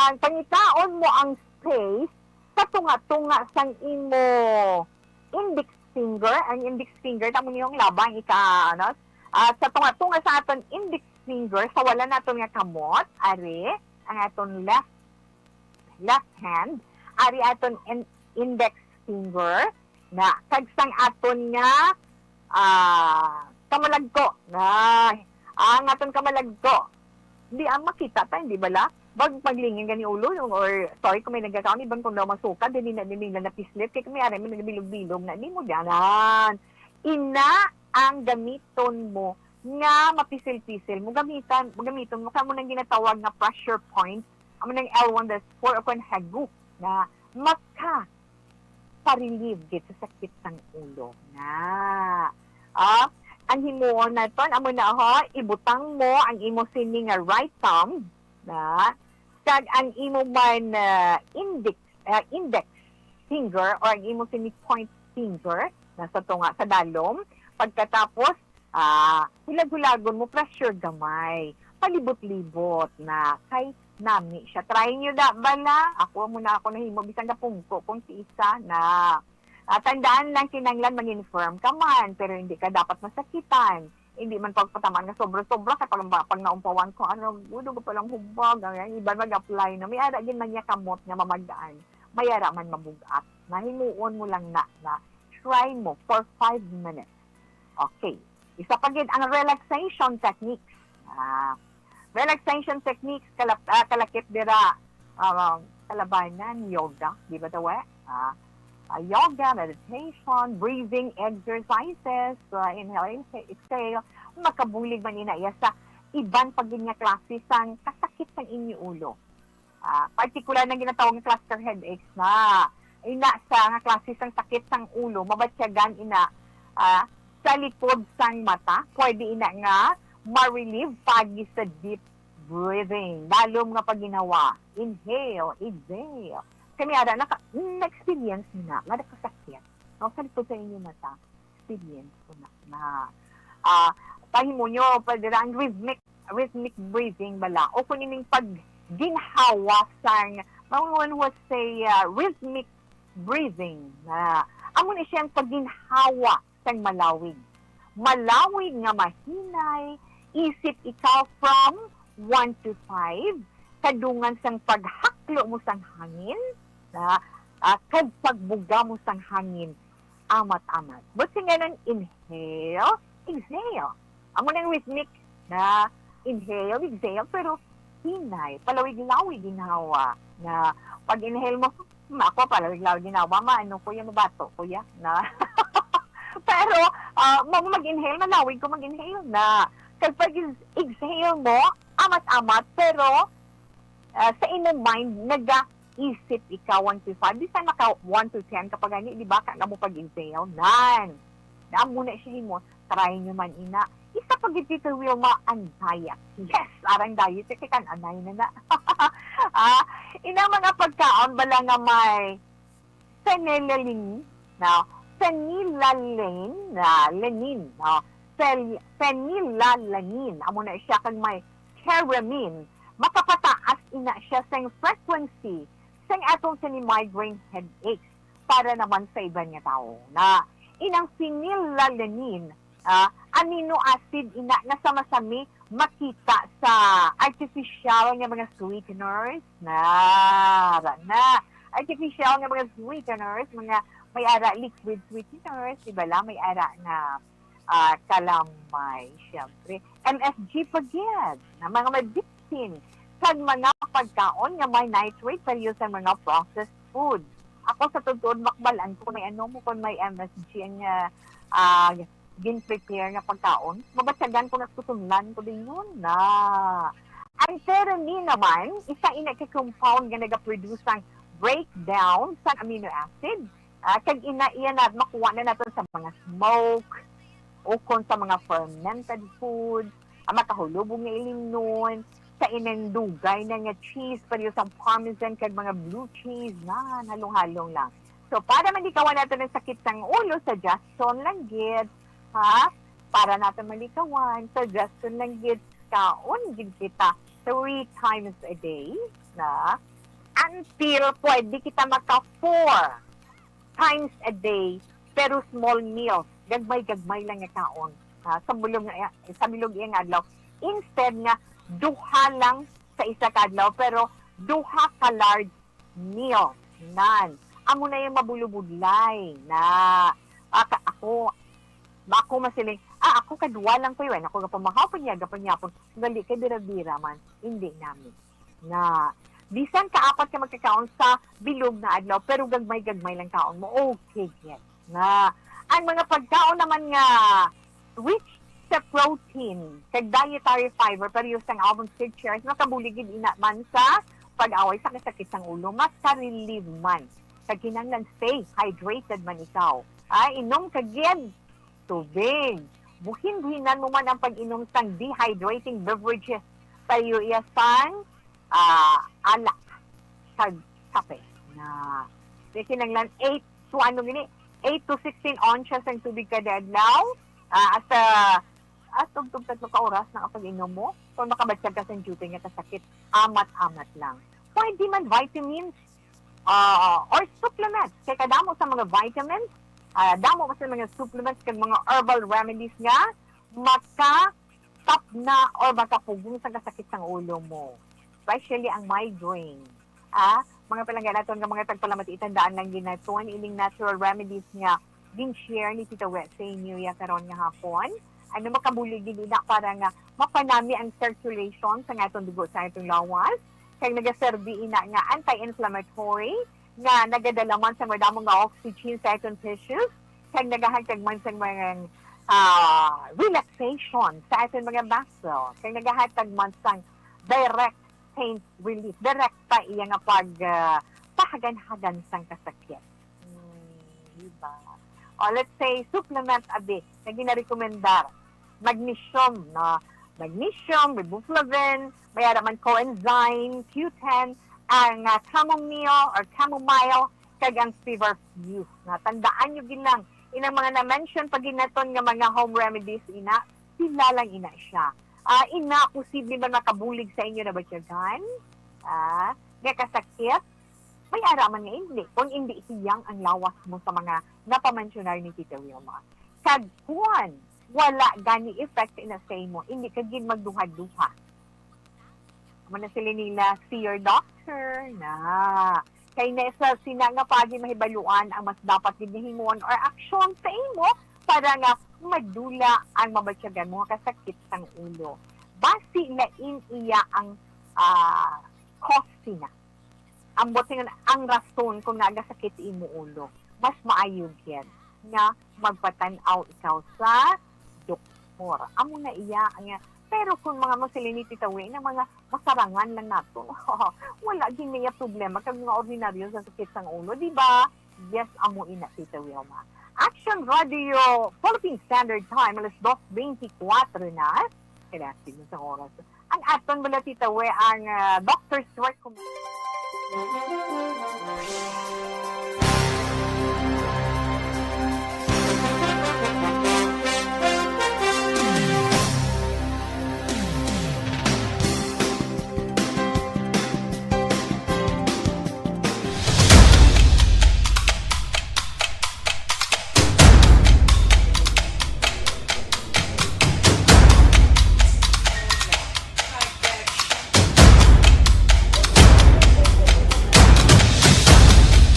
Ang pangitaon mo ang space sa tunga-tunga sang imo index finger, ang index finger, tamo niyo ang labang ika, ano, ah, sa tunga-tunga sa aton index finger, sa wala naton nga kamot, ari, ang aton left, left hand, ari aton in-, index finger, na, kag sang aton nga, ah, kamalagko, na, ang aton kamalagko, di ang makita ta, hindi bala? Bag maglingin gani ulo, or, sorry kung may nagakami, bang kung daw masuka, dili na, dili na napislit, kay kami aray, may nagbilog-bilog na, di mo ganan. Ina ang gamiton mo nga mapisil-pisil mo, gamitan, gamiton mo, kamo nang ginatawag nga pressure point, amo nang L one, that's four, o kon hagu, na maka pa-relieve gid sa sakit sang ulo. Na, ah, ang himuon naton, amo na ho, ibutang mo ang imo sini nga right thumb, na, kag ang imo man, ah, index, ah, index finger or ang imo sini point finger, na sa tunga, sa dalom. Pagkatapos, ah, hulag-hulagon mo, pressure gamay. Palibot-libot na kay nami siya. Try nyo da, bala. Ako mo na ako nahimo, bisan napungko kung si isa na. Ah, tandaan lang, kinanglan mag-inform ka man, pero hindi ka dapat masakitan. Hindi man pagpatamaan nga sobra-sobra, kay pag, pag naumpawan ko, ano, gudo ko palang hubag, ang, ang iban mag-apply na. May ara gid man niya kamot nga mamagaan. May ara man mabugat. Nahimuon mo lang na, na try mo for five minutes. Okay. Isa pa gid ang relaxation techniques. Ah, relaxation techniques, kalap-, ah, kalakip dira, ah, kalabanan, yoga, di ba, tawa? Ah, ah, yoga, meditation, breathing exercises, ah, inhale, exhale, exhale. Makabulig man ina iya sa iban pa gid nga klase sang kasakit sang inyo ulo. Ah, partikular na ginatawag nga cluster headaches na. Ina sa nga klase sang sakit sang ulo, mabatyagan ina, ah, sa likod sang mata. Pwede ina nga ma-relieve pagi sa deep breathing. Dalom nga pagginhawa. Inhale, exhale. Kami ara, naka-, na-experience na nga nakasakit, no, sa likod sa inyo mata. Experience ko na, na, ah, pahimo nyo, pwede ra ang rhythmic, rhythmic breathing bala. O kung ining pagginhawa sang, mga one would say, ah, rhythmic breathing, na amo ni siyang pagginhawa sang malawig. Malawig nga mahinay, isip ikaw from one to five, kadungan sang paghaklo mo sang hangin, na, ah, kag pagbuga mo sang hangin, amat-amat. But sing inhale, exhale. Amo nang rhythmic na inhale, exhale, pero hinay, palawig-lawig ginhawa. Na pag-inhale mo, "Hmm, ako, palawig-lawig ginhawa, maano ko ya, mabato ko ya." Na. Pero, ah, mag-, mag-inhale, malawig ko mag-inhale na. Kag pag-exhale mo, amat-amat, pero, ah, sa imong mind, naga-isip ikaw one to five. Bisan maka one to ten ka pa gani, di ba? Kag amo pag-exhale, nan. Na amo na siya himo. Try nyo man ina. Isa pa gid, Tita Wilma, ang diet. Yes, arang diet. Kay kan anay na na. Ah, ina, mga pagkaon bala nga may phenylalanine, no? Phenylalanine, na lanin, no? Phen-, phenylalanine. Amo na siya kag may theremin. Makapataas ina siya sang frequency sang atong sini migraine headaches para naman sa iban nga tawo. Na inang phenylalanine, ah, amino acid ina nga sama-sami makita sa artificial nga mga sweeteners. Na, ra na. Artificial nga mga sweeteners, mga may ara liquid sweeteners, di ba la? May ara nga, ah, kalamay, syempre. M S G pa gid, na mga medicine, kag mga pagkaon nga may nitrate, pareho sa mga processed food. Ako sa totoo, makbalaan ko may ano mo kung may M S G ang, ah, ah, gin-prepare nga pagkaon. Mabatyagan ko, nagkutunlan ko din yun na. Ang theremin naman, isa ina ka compound nga nagaproduce sang breakdown sa amino acid. Ah, kag ina iya na makuha na naton sa mga smoke, o kon sa mga fermented food, ang makahulubong nga ilimnon, sa inang dugay na nga cheese, pareho sang parmesan kag mga blue cheese, na halong-halong lang. So, para malikawan naton ang sakit sang ulo, suggestion lang gid, ha? Para naton malikawan, suggestion lang gid, kaon gid kita three times a day, na, until pwede kita maka four times a day, pero small meals, gagmay-gagmay lang nga kaon, ha, sa bilog nga, sa bilog nga adlaw. Instead nga duha lang sa isa ka adlaw, pero duha ka large meal, nan. Amo na yung mabulubudlay na, ah, ka-, ako, ako masiling, ah, ako kadwa lang ko yun. Ako gapamahaw, panyag, gapanyapon. Gali kay bira-bira man, hindi namin. Na, bisan kaapat ka magkakaon sa bilog nga adlaw, pero gagmay-gagmay lang kaon mo, okay gid. Na, ang mga pagkaon naman nga rich sa protein kag dietary fiber, pareho sang almond seed cherries, makabulig gid ina man sa pag-away sa kasakit sang ulo, maka-relieve man. Kag kinahanglan stay hydrated man ikaw. Ah, inom ka gid tubig. Buhin-buhinan mo man ang pag-inom sang dehydrating beverages, pareho iya sang, ah, alak kag kape. Na, kay kinahanglan eight to, ano gini, eight to sixteen ounces ang tubig kada adlaw. Ah, hasta, ah, tubtob tatlo ka oras na ang pag-inom mo. Kung makabatyag ka sa duty nga kasakit, amat-amat lang. Pwede man vitamins, ah, or supplements. Kay kadamo sa mga vitamins, ah, damo pa sa mga supplements kag mga herbal remedies nga makatapna or makapugong sa kasakit sang ulo mo. Especially ang migraine. Ah, mga palangga naton nga mga tagpalamati, itandaan lang gid naton ining natural remedies nga gin-share ni Tita Wet sa inyo ya karon nga hapon. Ano, makabulig gid ina para nga mapanami ang circulation sa aton dugo, sa aton lawas. Kag nagaserbi ina nga anti-inflammatory, nga nagadala man sa madamo nga oxygen sa aton tissues, kag nagahagtag man sa mga, ah, relaxation sa aton mga muscle, kag nagahatag man sang direct pain relief, direkta iya nga pag, ah, pahaganhagan sang kasakit. Hmm, diba? O, let's say, supplement, abi, nga ginarekomendar, magnesium, no? Magnesium, riboflavin, may ara man coenzyme Q ten, ang, ah, chamomile or chamomile, kag ang feverfew. Na, tandaan nyo gid lang, inang mga na-mention pa gid naton nga mga home remedies, ina, sila lang ina siya. Ah, ina, posible man makabulig sa inyo na batyagan, ah, nga kasakit, may ara man nga hindi, kung hindi hiyang ang lawas mo sa mga napamensyonar ni Tita Wilma. Kag kuwan, wala gani effect ina sa imo, hindi ka gid magduha-duha. Amo na sila nila, "See your doctor," na. Kay na sa sina nga paagi mahibaluan ang mas dapat gid nga himuon or aksyon sa imo para nga madula ang mabatyagan mo nga kasakit sang ulo. Basi lain iya ang, ah, cause sina. Ang buot silingon, ang rason kung nagasakit imo ulo, mas maayo gid nga magpatan-aw ikaw sa doktor. Amo na iya nga. Pero kung mga musilini titawi na mga masarangan lang nato, wala gid niya problema kag mga ordinaryo sa sakit sang ulo, di ba? Yes, amo ina, Tita Wilma. Action Radio, Philippine Standard Time, alas dos twenty-four na. Kaya sige sa oras. Ang aton bala, Tita We, ang, ah, doctor's recommend.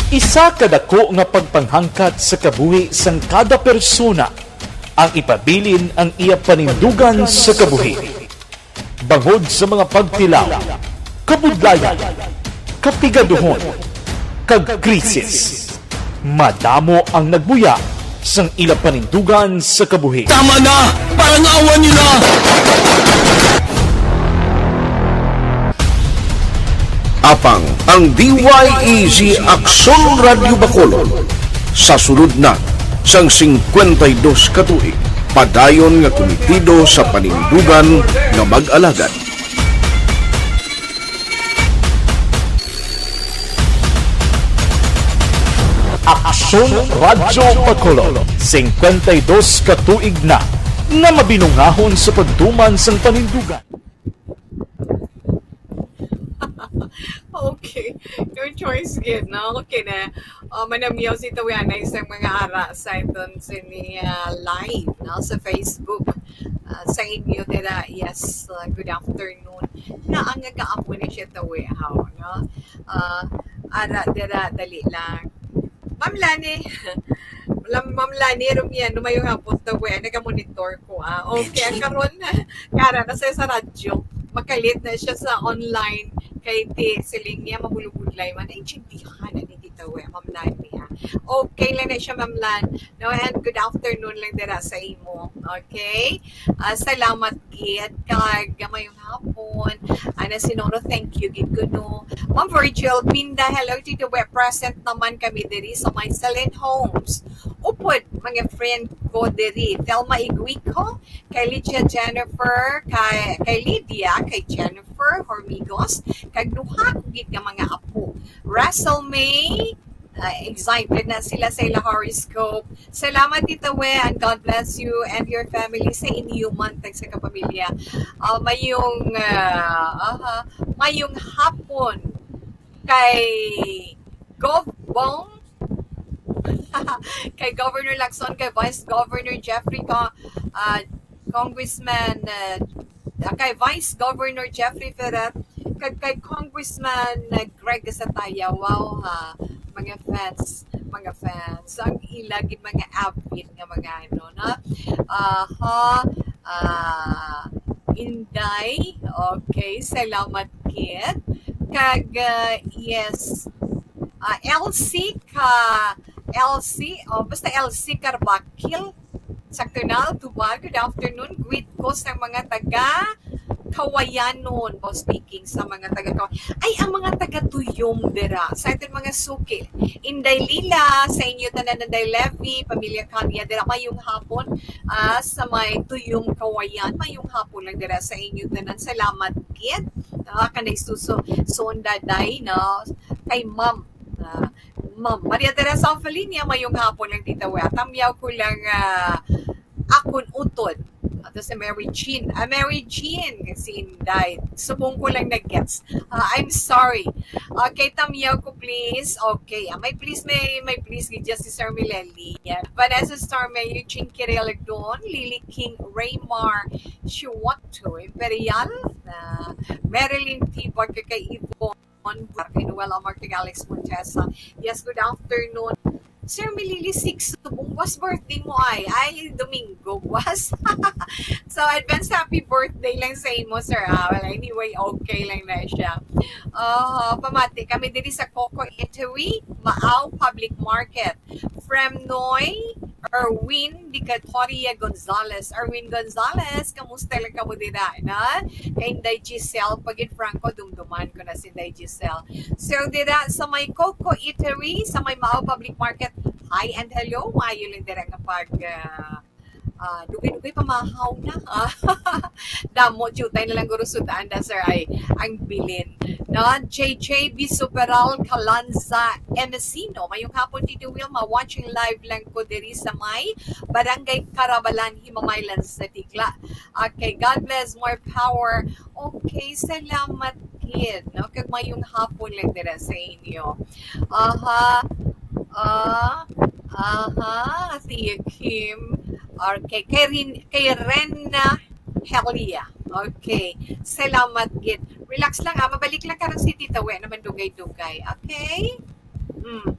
Isa ka dako nga pagpanghangkat sa kabuhi sang kada persona ang ipabilin ang iya panindugan sa kabuhi. Bangod sa mga pagtilaw, kabudlayan, kapigaduhon, kag krisis, madamo ang nagbuya sang ila panindugan sa kabuhi. Tama na! Parang awa nila! Apang ang D Y E G Aksyon Radyo Bacolod sa sulod na sang singkwenta y dos ka tuig, padayon nga kumitido sa panindugan nga mag-alagad. Aksyon Radyo Bacolod, singkwenta y dos ka tuig na nga mabinungahon sa pagtuman sang panindugan. Okay. Your choice gid, no? Okay na. Uh, manamyaw si Tawianay sa mga ara sa iton sini, ah, live, no, sa Facebook. Ah, sa inyo dira, yes, ah, good afternoon. Na ang nagkaapo ni siya Tawi, how, no? Ah, ara dira, dali lang. Ma'am Lani, Lam-, Ma'am Lani Rumiano, mayong hapon, Tawi, nagamonitor ko, ah. Okay, ang karon, kara na sa, sa radyo. Makalit na siya sa online kay ti siling niya mahulog-budlay man. Naintindihan na ni Tita We, Ma'am Lani, ha. Okay lang na siya, Ma'am Lan. No, and good afternoon lang dira sa imo. Okay? Ah, salamat gid kag mayong hapon. Ana si Noro, thank you gid kuno. Ma'am Virgil Pinda, hello Tita We, present naman kami diri sa may Salen Homes. Upod mga friend ko diri, Thelma Iguico, kay Lydia Jennifer, kay, kay Lydia, kay Jennifer Hormigos, kag duha ko gid nga mga apo, Russell May, ah, excited na sila sa ila horoscope. Salamat, Tita We, and God bless you and your family sa inyo man, tag sa kapamilya. Ah, mayong, ah, aha, mayong hapon kay Gov Bong, kay Governor Lacson, kay Vice Governor Jeffrey, ka, ah, Congressman, ah, kay Vice Governor Jeffrey Ferrer, kag kay Congressman, ah, Greg Gasataya. Wow, ha, mga fans, mga fans. Ang ila gid mga avid nga mga ano, no? Aha, ah, Inday. Okay, salamat gid. Kag, ah, yes, ah, L C ka, L C, oh, basta L C Carbakil, sa Canal, Tubal. Good afternoon. Greet ko sa mga taga Kawayanon, po speaking sa mga taga Kaw-, ay, ang mga taga Tuyom dira, sa aton mga suki. Inday Lila, sa inyo tanan, Inday Levy, pamilya Kanya dira, mayong hapon, ah, sa may Tuyom Kawayan, mayong hapon lang dira sa inyo tanan. Salamat gid. Ah, kanay suso, suon daday, no? Kay Ma'am, ah, Ma'am Maria Teresa Anfelinia, mayong hapon lang, Tita We. Tamyaw ko lang, ah, akon utod. Ato si Mary Jean. Ah, Mary Jean, kasi Inday. Subong ko lang nag-gets. Ah, I'm sorry. Okay, tamyaw ko, please. Okay, ah, may please, may, may please gid si Sir Mileli. Yan. Vanessa Storme, Eugene Kiril Don, Lily King, Raymar, Chiwatto, Imperial, Marilyn P. Barker, kay Yvonne Barker, Noel Amor, kay Alex Montesa. Yes, good afternoon. Sir Milili Six Subong, was birthday mo ay? Ay, Domingo, was. So, advance happy birthday lang sa imo, sir. Ah, well, anyway, okay lang na siya. Ah, pamati kami diri sa Coco Eatery, Maaw Public Market. From Noy Erwin Dicatoria Gonzalez. Erwin Gonzalez, kamusta lang kamo dira, na? Kay Inday Giselle, pagid Franco, dumduman ko na si Inday Giselle. So, dira sa may Coco Eatery, sa may Maaw Public Market, hi and hello. Maayo lang dira nga pag, ah, ah, dugay-dugay pamahaw na. Ah, damo, jutay na lang guro sud-an da, sir, ay ang bilin. No? J J B Superal Calanza Emesino. Mayong hapon, Tito Wilma. Watching live lang ko diri sa may Barangay Carabalan, Himamaylan sa Tikla. Okay, God bless, more power. Okay, salamat gid, no? Kag mayong hapon lang dira sa inyo. Aha. Ah, aha, Tia Kim. Okay, kay Rin-, kay Rena Helia. Okay, salamat gid. Relax lang, ah. Mabalik lang karon si Tita. Wa naman dugay-dugay. Okay? Mm.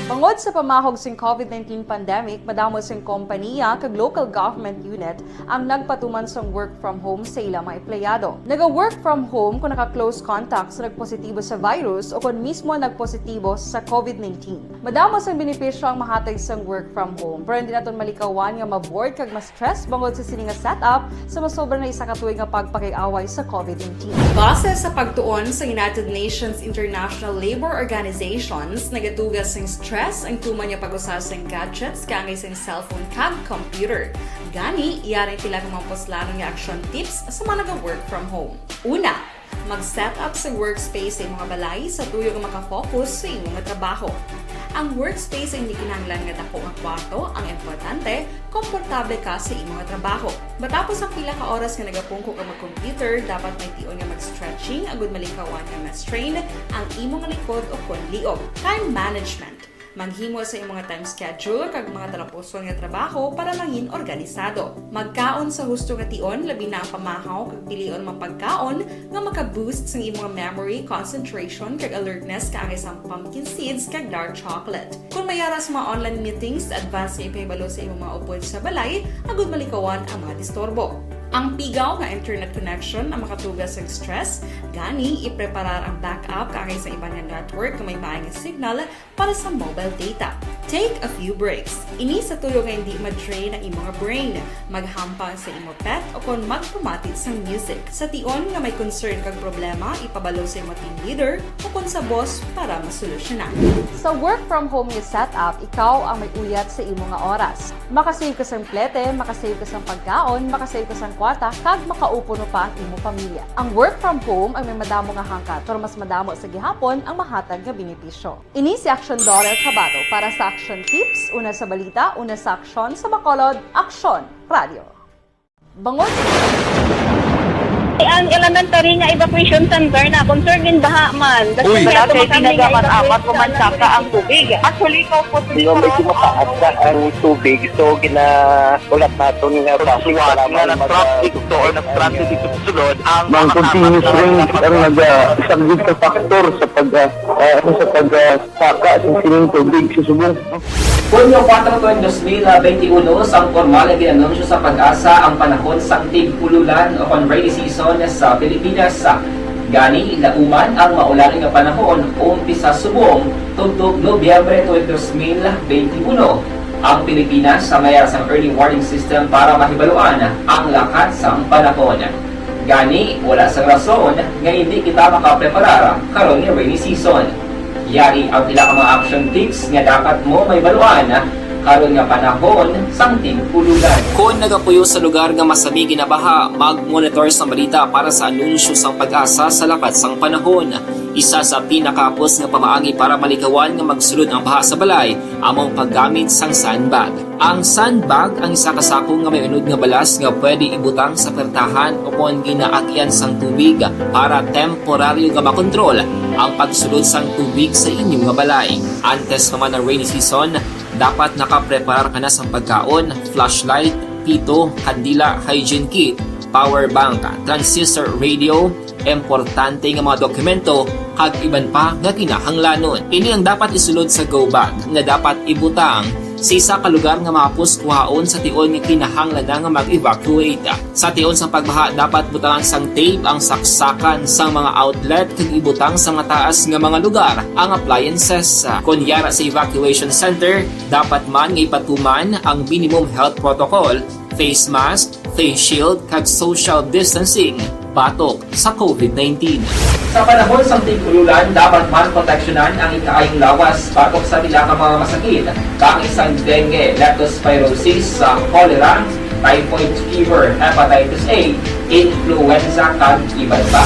Bangod sa pamahog sing COVID nineteen pandemic, madamo sing kompaniya kag local government unit ang nagpatuman sang work from home sa ila mga empleyado. Naga-work from home kung naka-close contact sa nagpositibo sa virus o kon mismo nagpositibo sa COVID nineteen. Madamo sang benepisyo ang mahatag sang work from home, pero hindi naton malikawan nga ma-bored kag ma-stress bangod sa sini nga setup sa masobra na isa ka tuig nga pagpakig-away sa COVID nineteen. Base sa pagtuon sa United Nations International Labour Organizations, nagatuga sing stress ang tuman nga pag-usa sing gadgets kaangay sing cellphone kag computer. Gani, yari ang pila ka mga puslanon nga action tips sa mga naga-work from home. Una, mag-set up sa workspace sa imong balay sa tuyo nga makafocus sa imong trabaho. Ang workspace ay hindi kinahanglan nga dako nga kwarto, ang importante, komportable ka sa imong trabaho. Matapos ang pila ka oras nga nagapungko ka mag-computer, dapat may tion nga mag-stretching agud malikawan nga ma-strain ang imong likod o kon liog. Time management. Maghimo sa imong time schedule kag mga talapuson nga trabaho para mangin organisado. Magkaon sa husto nga tion, labi na ang pamahaw kag pilion mga pagkaon nga maka-boost sang imong memory, concentration, kag alertness kaangay sang pumpkin seeds kag dark chocolate. Kung may ara sa mga online meetings, advance nga ipahibalo sa imong mga upod sa balay agud malikawan ang mga disturbo. Ang pigaw nga internet connection ang makatuga sa stress, gani ipreparar ang backup kaangay sa iban nga network nga may maayong signal para sa mobile data. Take a few breaks. Ini sa tuyo nga hindi ma-drain ang imong brain. Maghampang sa imo pet o kon magpamati sang music. Sa tion nga may concern kag problema, ipabalo sa imo team leader o kon sa boss para masolusyonan. Sa work from home nga setup, ikaw ang may uyat sa imo nga oras. Makasave ka sang plete, makasave ka sang pagkaon, makasave ka sang kwarta, kag makaupo no pa ang imo pamilya. Ang work from home ay may madamo nga hangkat, pero mas madamo sa gihapon ang mahatag nga benepisyo. Ini si Aksyon Dorer Cabato para sa Aksyon Tips, una sa balita, una sa aksyon, sa Bacolod, Aksyon Radio. Bangod Ang elementary nga evacuation center na concerned in baha man. Uy, wala kay tinaga man amat ko man saka ang tubig. Actually, ko po Di ba medyo mataas na ang tubig, so ginaulat naton nga traffic para nga mag- nag-traffic to or nag-traffic dito sa sulod ang Mang continuous rain ang naga isang big factor sa pag ah, ah, sa pag ah, saka sa sining tubig sa subong. Hunyo kuwatro tuig dos mil benti uno, sang pormal nga gin-anunsyo sa PAGASA ang panahon sang tig-ululan o kon rainy season sa Pilipinas. Gani, lauman ang maulan nga panahon umpisa subong tubtob Nobyembre tuig dos mil benti uno. Ang Pilipinas sa may-ada sang early warning system para mahibaluan ang lakat sang panahon. Gani, wala sang rason nga hindi kita makapreparar karon nga rainy season. Yari ang pila ka mga action tips nga dapat mo mahibaluan Karon nga panahon sang tig-ululan. Kon nagapuyo sa lugar nga masami ginabaha, mag-monitor sang balita para sa anunsyo sang PAGASA sa lakat sang panahon. Isa sa pinakahapos nga pamaagi para malikawan nga magsulod ang baha sa balay amo ang paggamit sang sandbag. Ang sandbag ang isa ka sako nga may unod nga balas nga pwede ibutang sa pertahan o kon ginaagyan sang tubig para temporaryo nga makontrol ang pagsulod sang tubig sa inyo nga balay. Antes pa man ang rainy season, dapat nakapreparar ka na sang pagkaon, flashlight, pito, kandila, hygiene kit, power bank, transistor radio, importante nga mga dokumento, kag iban pa nga kinahanglanon. Ini ang dapat isulod sa go bag nga dapat ibutang sa isa ka lugar nga mahapos kuhaon sa tion nga kinahanglan na nga mag-evacuate. Sa tion sang pagbaha, dapat butangan sang tape ang saksakan sang mga outlet kag ibutang sa mataas nga mga lugar ang appliances. Kon yara sa evacuation center, dapat man nga ipatuman ang minimum health protocol, face mask, face shield, kag social distancing batok sa COVID nineteen. Sa panahon sang tig-ululan, dapat man proteksyonan ang ikaayong lawas batok sa pila ka mga masakit, kaangay sang dengue, leptospirosis, sa cholera, typhoid fever, hepatitis A, influenza, kag iban pa.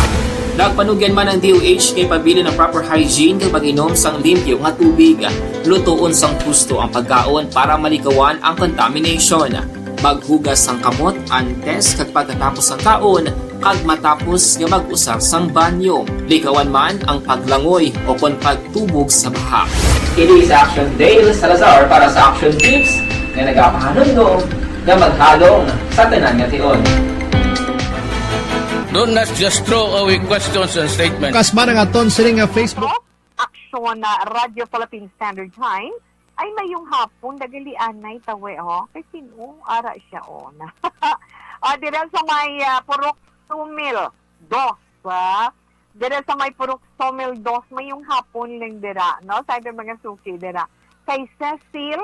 Nagpanugyan man ang D O H nga ipabilin ang proper hygiene kag pag-inom sang limpyo nga tubig. Lutoon sang husto ang pagkaon para malikawan ang contamination. Maghugas sang kamot antes kag pagkatapos sang kaon kag matapos nga mag-usar sang banyo. Likawan man ang paglangoy o kon pagtubog sa baha. Kini si Action Dale Salazar para sa Action Tips nga nagapahanumdom nga maghalong sa tanan nga tion. Don't not just throw away questions and statements. Kasma nga aton sini nga Facebook. Aksyon na Radyo Philippine Standard Time ay mayong hapon, dagali anay tawe, oh. Kay sino? Ara siya, oh. O, dira sa may ah, Purok Sumil, dos. Ah. Dira sa may Purok Sumil, dos, mayong hapon lang dira, no? Sa aton mga suki dira. Kay Cecil,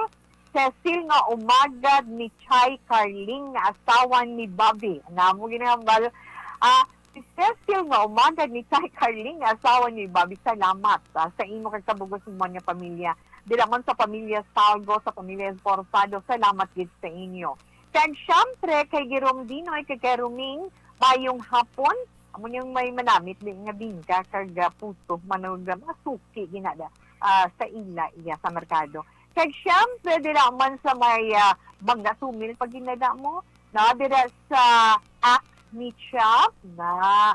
Cecil nga umagad ni Chay Carling nga asawa ni Bobby. Namo ginahambal. Ah, si Cecil nga umagad ni Chay Carling nga asawa ni Bobby. Salamat ah, sa imo kag sa bugos mo nga pamilya. Dira man sa pamilya Salgo, sa pamilya Esforzado, salamat gid sa inyo. Kag syempre kay Girong Dinoy kag kay Ruming, mayong hapon. Amo niyang may manamit di nga bingka kag ah, puto, manog ah, mga suki ginada ah, sa ila iya sa merkado. Kag syempre dira man sa may ah, Bangga Sumil pag ginada mo, no, dira sa Act Meat Shop, na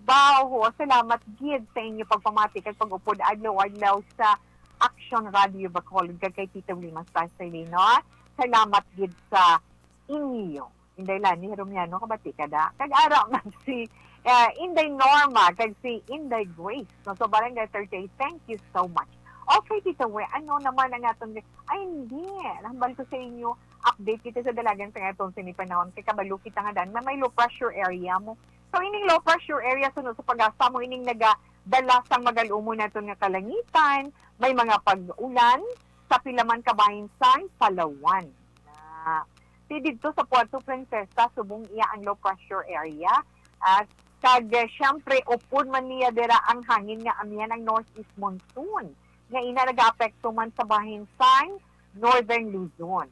baho. Salamat gid sa inyo pagpamati kag pag-upod adlaw-adlaw sa Action Radio Bacolod kag kay Tito Wilma Pastorino. Salamat gid sa inyo. Inday Lani Romiano, kabati ka da. Kag ara man si eh, Inday Norma kag si Inday Grace, no, sa Barangay thirty-eight. Thank you so much. Okay, Tito We, ano naman ang aton, ay hindi, nahambal ko sa inyo, update kita sa dalagan sa aton sini panahon. Kay kabalo kita nga daan, may low pressure area mo. So, ining low pressure area, suno sa PAGASA mo, ining nagadala sang magal-umon naton nga kalangitan, may mga pag-ulan, sa pila man ka bahin sang Palawan. Na, si didto sa Puerto Princesa, subong iya ang low pressure area. Ah, kag eh, siyempre, upod man niya dira ang hangin nga amihan ang northeast monsoon, nga ina nagaapekto man sa bahin sang Northern Luzon.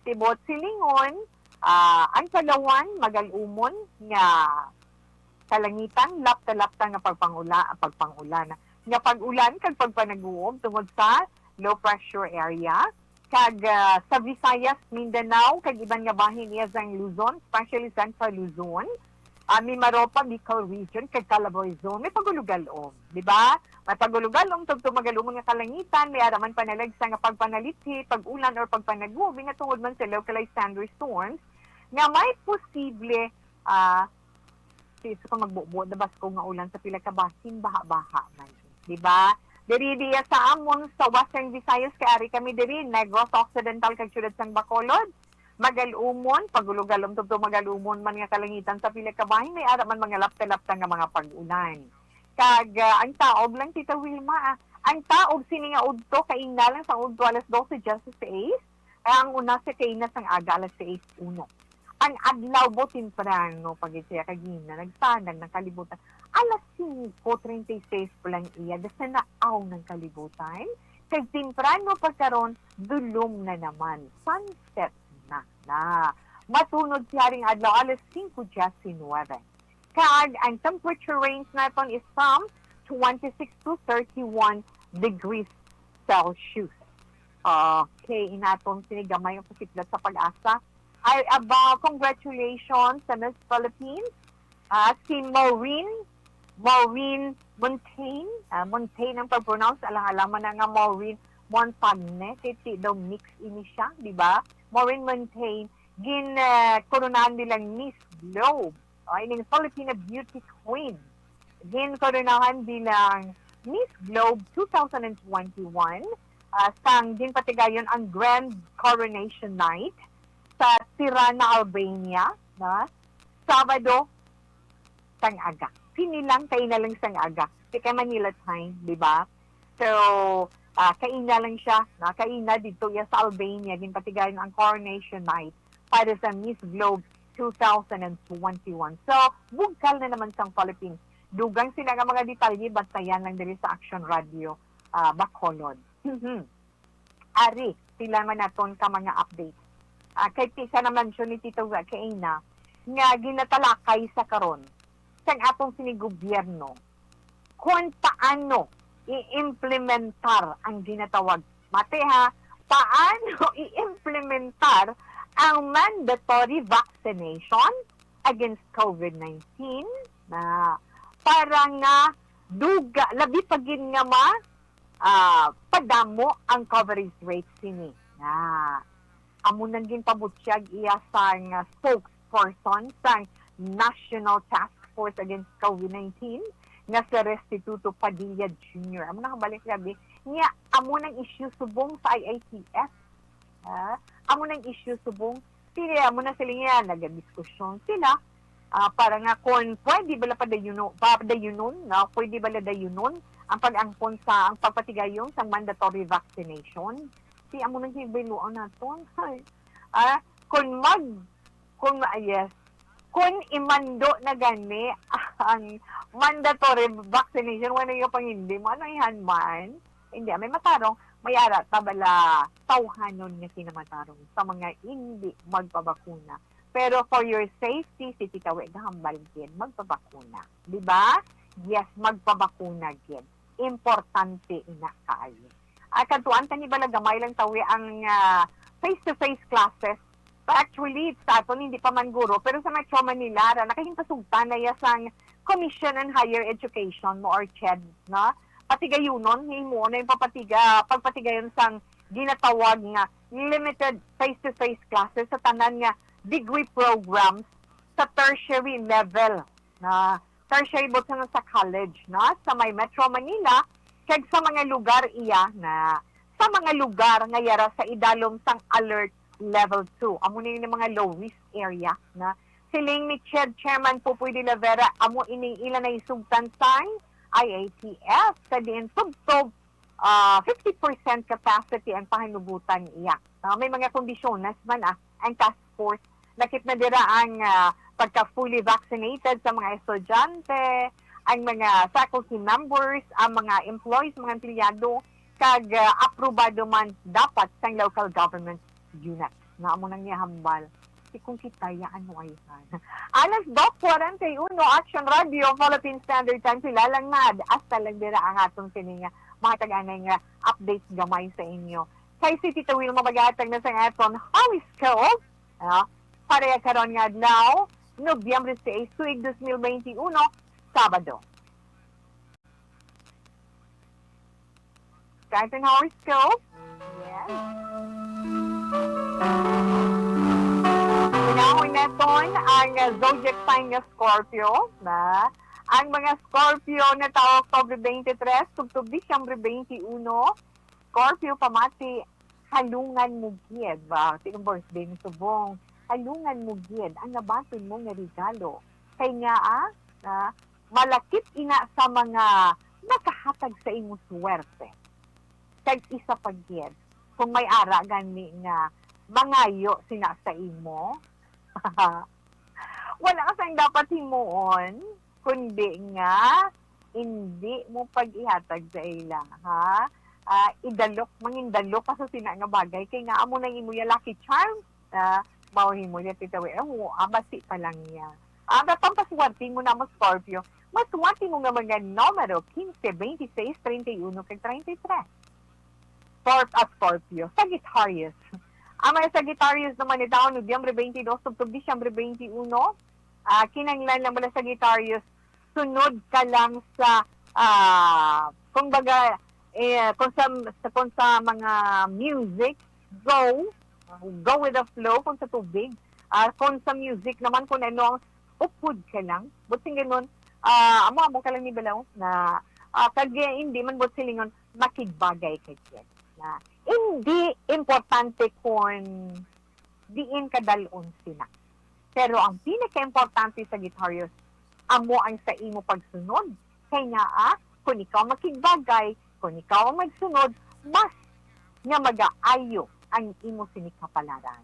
Tibot silingon, ah, ang Palawan magal-umon nga kalangitan, lapta-lapta nga pagpangula, pagpangulan, nga pag-ulan kag pagpanaguob tungod sa low pressure area. Kag ah, sa Visayas, Mindanao, kag iban nga bahin niya sang Luzon, especially Central Luzon, ah, Mimaropa, Bicol Region, kag Calabarzon, may pagulog-alom, di ba? May pagulog-alom, tugtog magal-umon nga kalangitan, may ara man panalagsa nga pagpanalithi, pag-ulan, or pagpanaguob, nga tungod man sa localized thunderstorms, nga may posible, ah, si sa kung magbubo, dabas ko nga ulan sa pila ka bahin, baha-baha man. Di ba? Diri diya sa amon sa Western Visayas, kay ari kami diri, Negros Occidental kag siyudad sang Bacolod. Magal-umon, pagulog-alom tubtob magal-umon man nga kalangitan sa pila ka bahin, may ara man mga lapta-lapta nga mga pag-ulan. Kag ah, ang taob lang, Tita Wilma, ah, ang taob sini nga udto, kaina lang sang udto alas doce dieciséis, kay ang una sa kaina sang aga alas sais uno. Ang adlaw bo temprano pa gid siya kagina, nagsanag ng kalibutan. Alas singko treinta y seis pa lang iya, das na naaw ng kalibutan. Kay temprano pa karon, dulom na naman. Sunset na, na. Matunod siya ring adlaw, alas singko disinuwebe. Kag ang temperature range naton is from twenty-six to thirty-one degrees Celsius. Okay, inaton sini gamay ang pasiplat sa PAGASA. Ay, aba, congratulations sa Miss Philippines. Ah, si Maureen, Maureen Montaigne. Ah, Montaigne ang pag-pronounce. Alang-alang man na nga Maureen Montagne. Kay ti daw mix ini siya, di ba? Maureen Montaigne, gin, ah, koronahan nilang Miss Globe. O, ining Filipina Beauty Queen. Gin koronahan bilang Miss Globe two thousand twenty-one, ah, sang ginpatigayon ang Grand Coronation Night sa Tirana, Albania, na Sabado sang aga. Sini lang, kaina lang sang aga. Di kay Manila time, di ba? So, ah, kaina lang siya, na kaina dito iya sa Albania, ginpatigayon ang Coronation Night para sa Miss Globe two thousand twenty-one. So, bugkal na naman sang Philippines. Dugang sila nga mga detalye, bantayan lang diri sa Action Radio, ah, Bacolod. Ari, sila man naton ka mga updates. Ah, kay ti-, sa na-mention ni Tito Wa kaina, nga ginatalakay sa karon sang atong sini gobyerno kung paano i-implementar ang ginatawag, mati ha, paano i-implementar ang mandatory vaccination against COVID nineteen na para nga duga, labi pa gid nga ma, ah, padamo ang coverage rate sini. Na amo nang ginpabutyag iya sang spokesperson sang National Task Force Against COVID nineteen nga si Restituto Padilla Junior. Amo na kabalik, grabe. Nya, amo nang issue subong sa I I T F. Ha? Amo nang issue subong. Sila, amo na sila niya, nagadiskusyon sila. Ah, para nga kung pwede bala padayuno-, padayunon, no? Pwede bala dayunon ang pag-angkon sa, ang pagpatigayon sa mandatory vaccination. Si amo nang hibayloan naton. Ay. Ah, kung mag, kung, ah, yes. Kung imando na gani ang mandatory vaccination, wala yung pangindi mo, ano ihan man? Hindi, may matarong, may ara ta bala tawhanon nga kinamatarong sa mga hindi magpabakuna. Pero for your safety, si Tita Wi gahambal gid, magpabakuna. Di ba? Yes, magpabakuna gid. Importante ina kaayo. Ah, kadtuan tani bala gamay lang tawi ang, ah, face-to-face classes. But actually, sa aton, hindi pa man guro, pero sa Metro Manila, ra, nakahingpasugtan na iya sang Commission on Higher Education mo or CHED, no? Patigayunon, himuon na yung papatiga-, pagpatigayon sang ginatawag nga limited face-to-face classes sa tanan nga degree programs sa tertiary level, na tertiary, buot sa college, no? Sa may Metro Manila, kag sa mga lugar iya na sa mga lugar nga yara sa idalom sang Alert Level two. Amo na yung mga low risk area na siling ni CHED Chairman Pupoy de la Vera, amo ining ila na isugtan sang I A T F, sa diin tubtob, ah, fifty percent capacity ang pahanugutan iya. Ah, may mga kondisyones man, ah, ang task force. Nakit na dira ang, ah, pagka fully vaccinated sa mga estudyante, ang mga faculty members, ang mga employees, mga empleyado, kag, ah, aprobado man dapat sang local government unit. Na amo nang ihambal. Si kung kita ya ano ay han. Alas dos cuarenta y uno, Action Radio, Philippine Standard Time, sila lang na. Hasta lang dira ang atong sining, ah, mga tag-anay nga updates gamay sa inyo. Kay si Tito Will mabagatag na sa aton horoscope, ah, para karon nga adlaw, Nobyembre sais, tuig dos mil benti uno, Sabado. Sa aton horoscope, yes. Unahon naton ang zodiac sign nga Scorpio, na ang mga Scorpio na tawo October twenty-three, tubtob Disyembre twenty-one, Scorpio, pamati, halungan mo gid ba? Ti ang birthday ni subong, halungan mo gid ang nabaton mo nga regalo. Kay nga, ah, na malakip ina sa mga nakahatag sa imo swerte. Kag isa pa gid, kung may ara gani nga mangayo sina sa imo, wala ka sang dapat himuon, kundi nga hindi mo pag-ihatag sa ila, ha? ah, idalok, mangindalok ka sa sina nga bagay. Kay nga amo nang imo ya lucky charm, ah, mao himo ya titawi. Eh, oo, ah, basi pa lang niya. Ah, ang pampaswerte mo na mo, Scorpio. Maswerte mo nga mga numero quince, veintiséis, treinta y uno, kag treinta y tres. Scorp-, ah, Scorpio, Sagittarius. Ang mga Sagittarius naman ni taon, Nobyembre twenty-two, tubtob Disyembre twenty-one, ah, kinahanglan lang bala Sagittarius, sunod ka lang sa, ah, kung baga, eh, kung sa, sa, kung sa mga music, go, go with the flow, kung sa tubig, ah, kung sa music naman, kung ano ang upod ka lang, buot silingon, ah, amo-amo ka lang ni balaw na, ah, kag, eh, hindi man buot silingon, makigbagay ka dyan. Na, hindi importante kung diin ka dalon sina. Pero ang pinaka-importante, Sagittarius, amo ang sa imo pagsunod. Kay nga, ah, kung ikaw makigbagay, kung ikaw ang magsunod, mas nga magaayo ang imo sini kapalaran.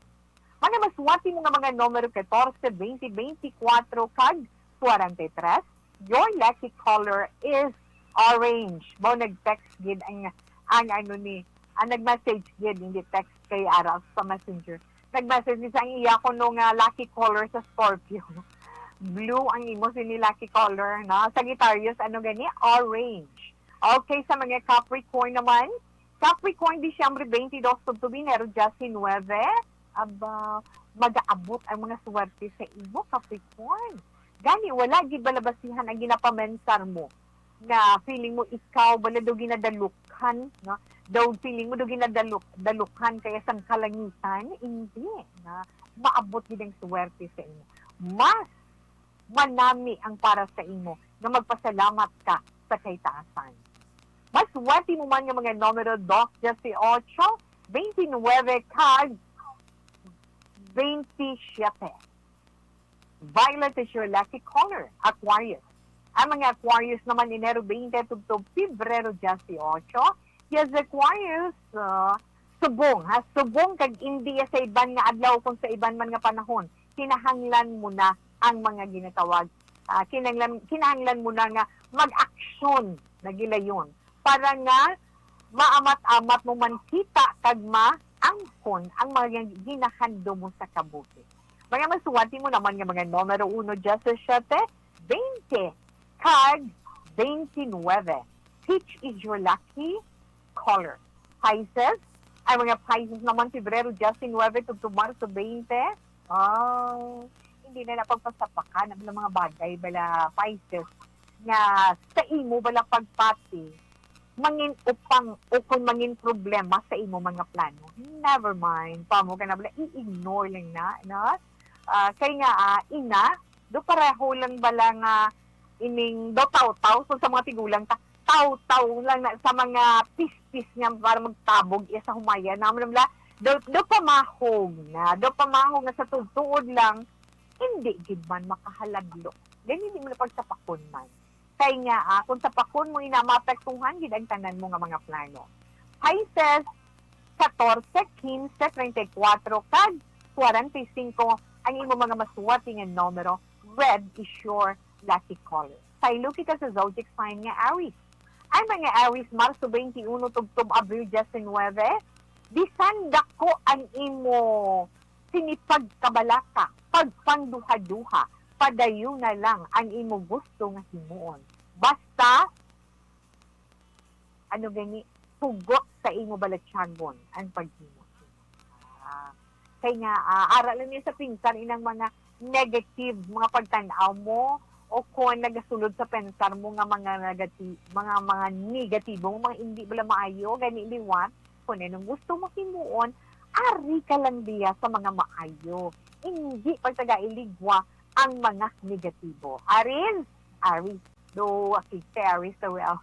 Mga maswerte mo nga mga numero catorce, veinte, veinticuatro, kag cuarenta y tres. Your lucky color is orange. Mo nag-text gid ang, ang ano ni, ang nag-message gid, hindi text kay ara sa Messenger. Nag-message ni sa ang iya ko no nga lucky color sa Scorpio. Blue ang imo sini lucky color, no? Sagittarius, ano gani? Orange. Okay, sa mga Capricorn naman, Capricorn, Disyembre twenty-two, tubtob Enero diyasinuwebe. Aba, magaabot ang mga swerte sa imo, Capricorn. Gani, wala gid bala basihan ang ginapamensar mo nga feeling mo ikaw bala daw ginadalukhan, no? Daw feeling mo daw ginadaluk-, dalukhan kaya sang kalangitan, hindi, na maabot gid ang swerte sa imo. Mas manami ang para sa imo nga magpasalamat ka sa kay taasan. Maswerte mo man nga mga numero dos, dieciocho, veintinuebe, kag veintisiete. Violet is your lucky color, Aquarius. Ang mga Aquarius naman, Enero twenty tubtob Pebrero dieciocho. Yes, Aquarius, uh, subong, ha? Subong kag hindi ya sa iban nga adlaw kung sa iban man nga panahon. Kinahanglan mo na ang mga ginatawag, ah, kinahanglan, kinahanglan mo na nga mag-aksyon na gilayon para nga maamat-amat mo man kita kag maangkon ang mga ginahandom mo sa kabuhi. Mga maswerte mo naman nga mga numero uno, diecisiete, veinte, kag veintinuebe. Peach is your lucky color. Pisces, ang mga Pisces naman, Pebrero diecinuebe tubtob Marso twenty. Oh, hindi na napagpasapakan ang mga bagay bala, Pisces, nga sa imo bala pagpati, mangin upang o kung mangin problema sa imo mga plano. Never mind, pamo ka na bala, i-ignore lang na, no? Ah, kay nga, ah, ina, do pareho lang bala nga ining do tawtaw, so sa mga tigulang ta, tawtaw lang na sa mga pispis nga para magtabog iya sa humaya. Namo na bala, do, do pamahog na, do pamahog nga sa tuod-tuod lang, hindi gid man makahalaglo. Gani di mo na pagsapakon man. Kay nga, ah, kung sapakon mo ina, maapektuhan gid ang tanan mo nga mga plano. Pisces, catorce, quince, treinta y cuatro, kag cuarenta y cinco ang imo mga maswerte nga numero. Red is your lucky color. Saylo kita sa zodiac sign nga Aries. Ang mga Aries, Marso twenty-one tubtob Abril diecinuebe, bisan dako ang imo sini pagkabalaka, pagpangduha-duha, padayon na lang ang imo gusto nga himuon. Basta, ano gani, hugot sa imo balatyagon ang paghimo. Ah, kay nga, ah, ara lang niya sa pinsan inang mga negative, mga pagtan-aw mo, o kung nagasulod sa pensar mo nga mga negati-, mga, mga negatibo, mga hindi bala maayo, gani liwat, kung anong gusto mo himuon, ari ka lang diya sa mga maayo. Hindi pagtagailigwa ang mga negatibo. Aries, Aries. Do, okay, si Aries as well.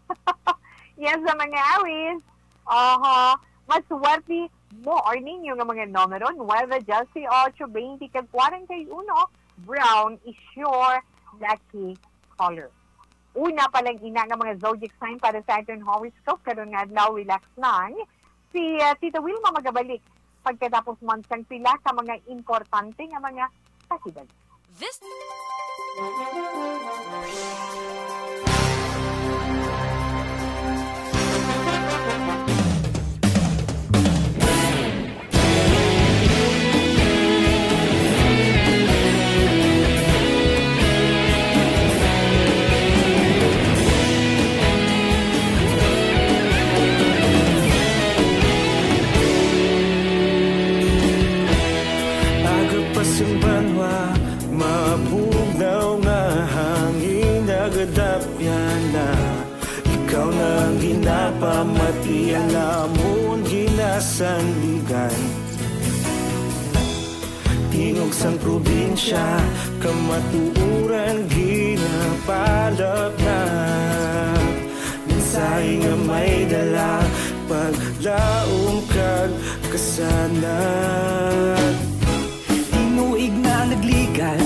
Yes, sa mga Aries. Aha. Maswerte mo or ninyo nga mga numero, nuebe, dieciocho, veinte, kag cuarenta y uno. Brown is your lucky color. Una pa lang ina nga mga zodiac sign para sa aton horoscope karon nga adlaw, relax lang. Si, ah, Tita Wilma magabalik pagkatapos man sang pila ka mga importante nga mga pahibalo. This Yana, ikaw na ang ginapamati, ang amon ginasandigan. Tingog sang probinsya, kamatuoran ginapalapnap. Mensahe nga may dala, paglaom kag kasanag. Tinuig na nagligad,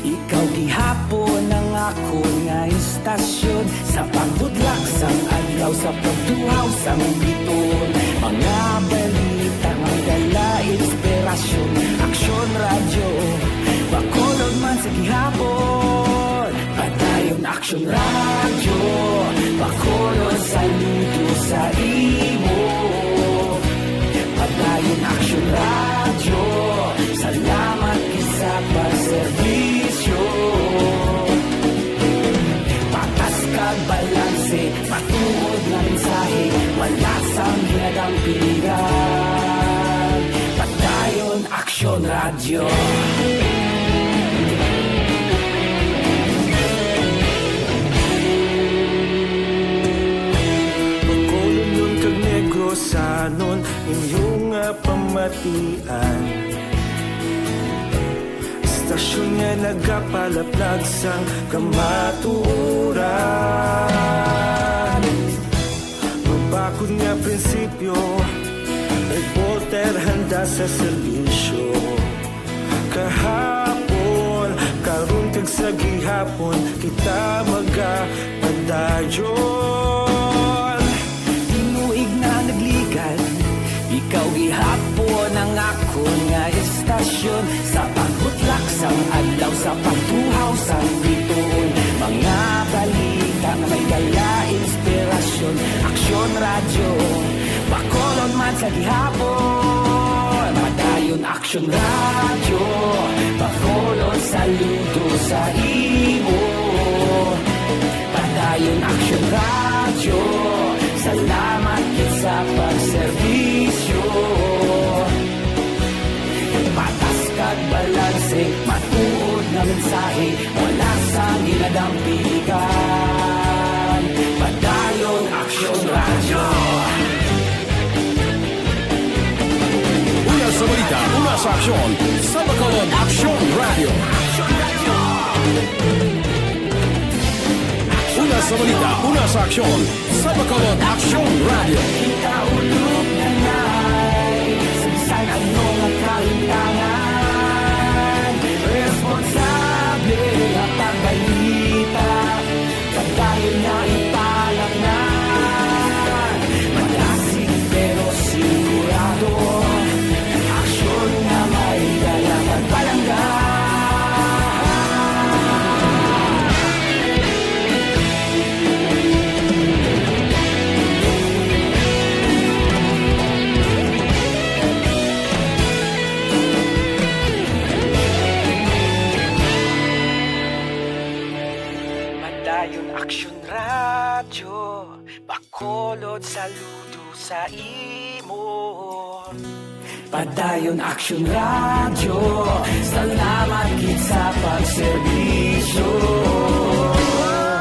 ikaw gihapon ang akon nga istasyon. Sa pagbudlak sang adlaw, sa pagtuhaw sang biton, mga balita nga dala inspirasyon. Aksyon Radyo, Bacolod man sa gihapon. Padayon Aksyon Radyo, Bacolod, saludo sa imo. Padayon Aksyon Radyo, salamat gid sa pagserbisyo. Patas kag balanse, matuod nga mensahe, wala sang ginadampigan. Padayon Aksyon Radyo. Bacolodnon kag Negrosanon, inyo nga pamatian. Istasyon nga nagapalaplag sang kamatuoran. Mabakod nga prinsipyo, reporter handa sa serbisyo. Kahapon, karon kag sa gihapon, kita magapadayon. Tinuig na nagligad, ikaw gihapon ang akon nga istasyon. Sa pagbutlak sang adlaw, sa pagtuhaw sang bituon, mga balita nga may dala inspirasyon. Aksyon Radyo, Bacolod man sa gihapon. Padayon Aksyon Radyo, Bacolod, saludo sa imo. Padayon Aksyon Radyo, salamat gid sa pagserbisyo. Patas kag balanse, matuod nga mensahe, wala sang ginadampigan. Padayon Aksyon Radyo. Una sa balita, una sa aksyon, sa Bacolod Aksyon Radyo. Una sa balita, una sa aksyon, sa Bacolod Aksyon Radyo. Kita ulog na nay, sa bisan ano nga kahintangan, responsable nga pagbalita. Padayon nga ipalaknag, madasig pero sigurado. Aksyon nga may dala pagpalangga. Padayon Aksyon Radyo, Bacolod, saludo sa imo. Padayon Aksyon Radyo, salamat gid sa pagserbisyo.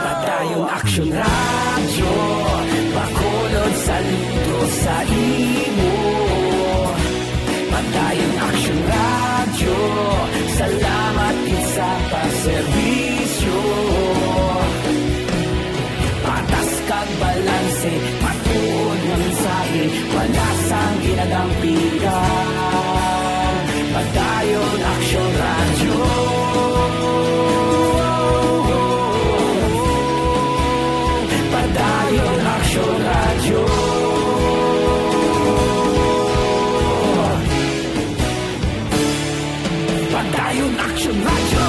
Padayon Aksyon Radyo, Bacolod, saludo sa imo. Padayon Aksyon Radyo, salamat gid sa pagserbisyo. Patas kag balanse, matuod nga mensahe, wala sang ginadampigan. Padayon Aksyon Radyo. Padayon Aksyon Radyo. Padayon Aksyon Radyo.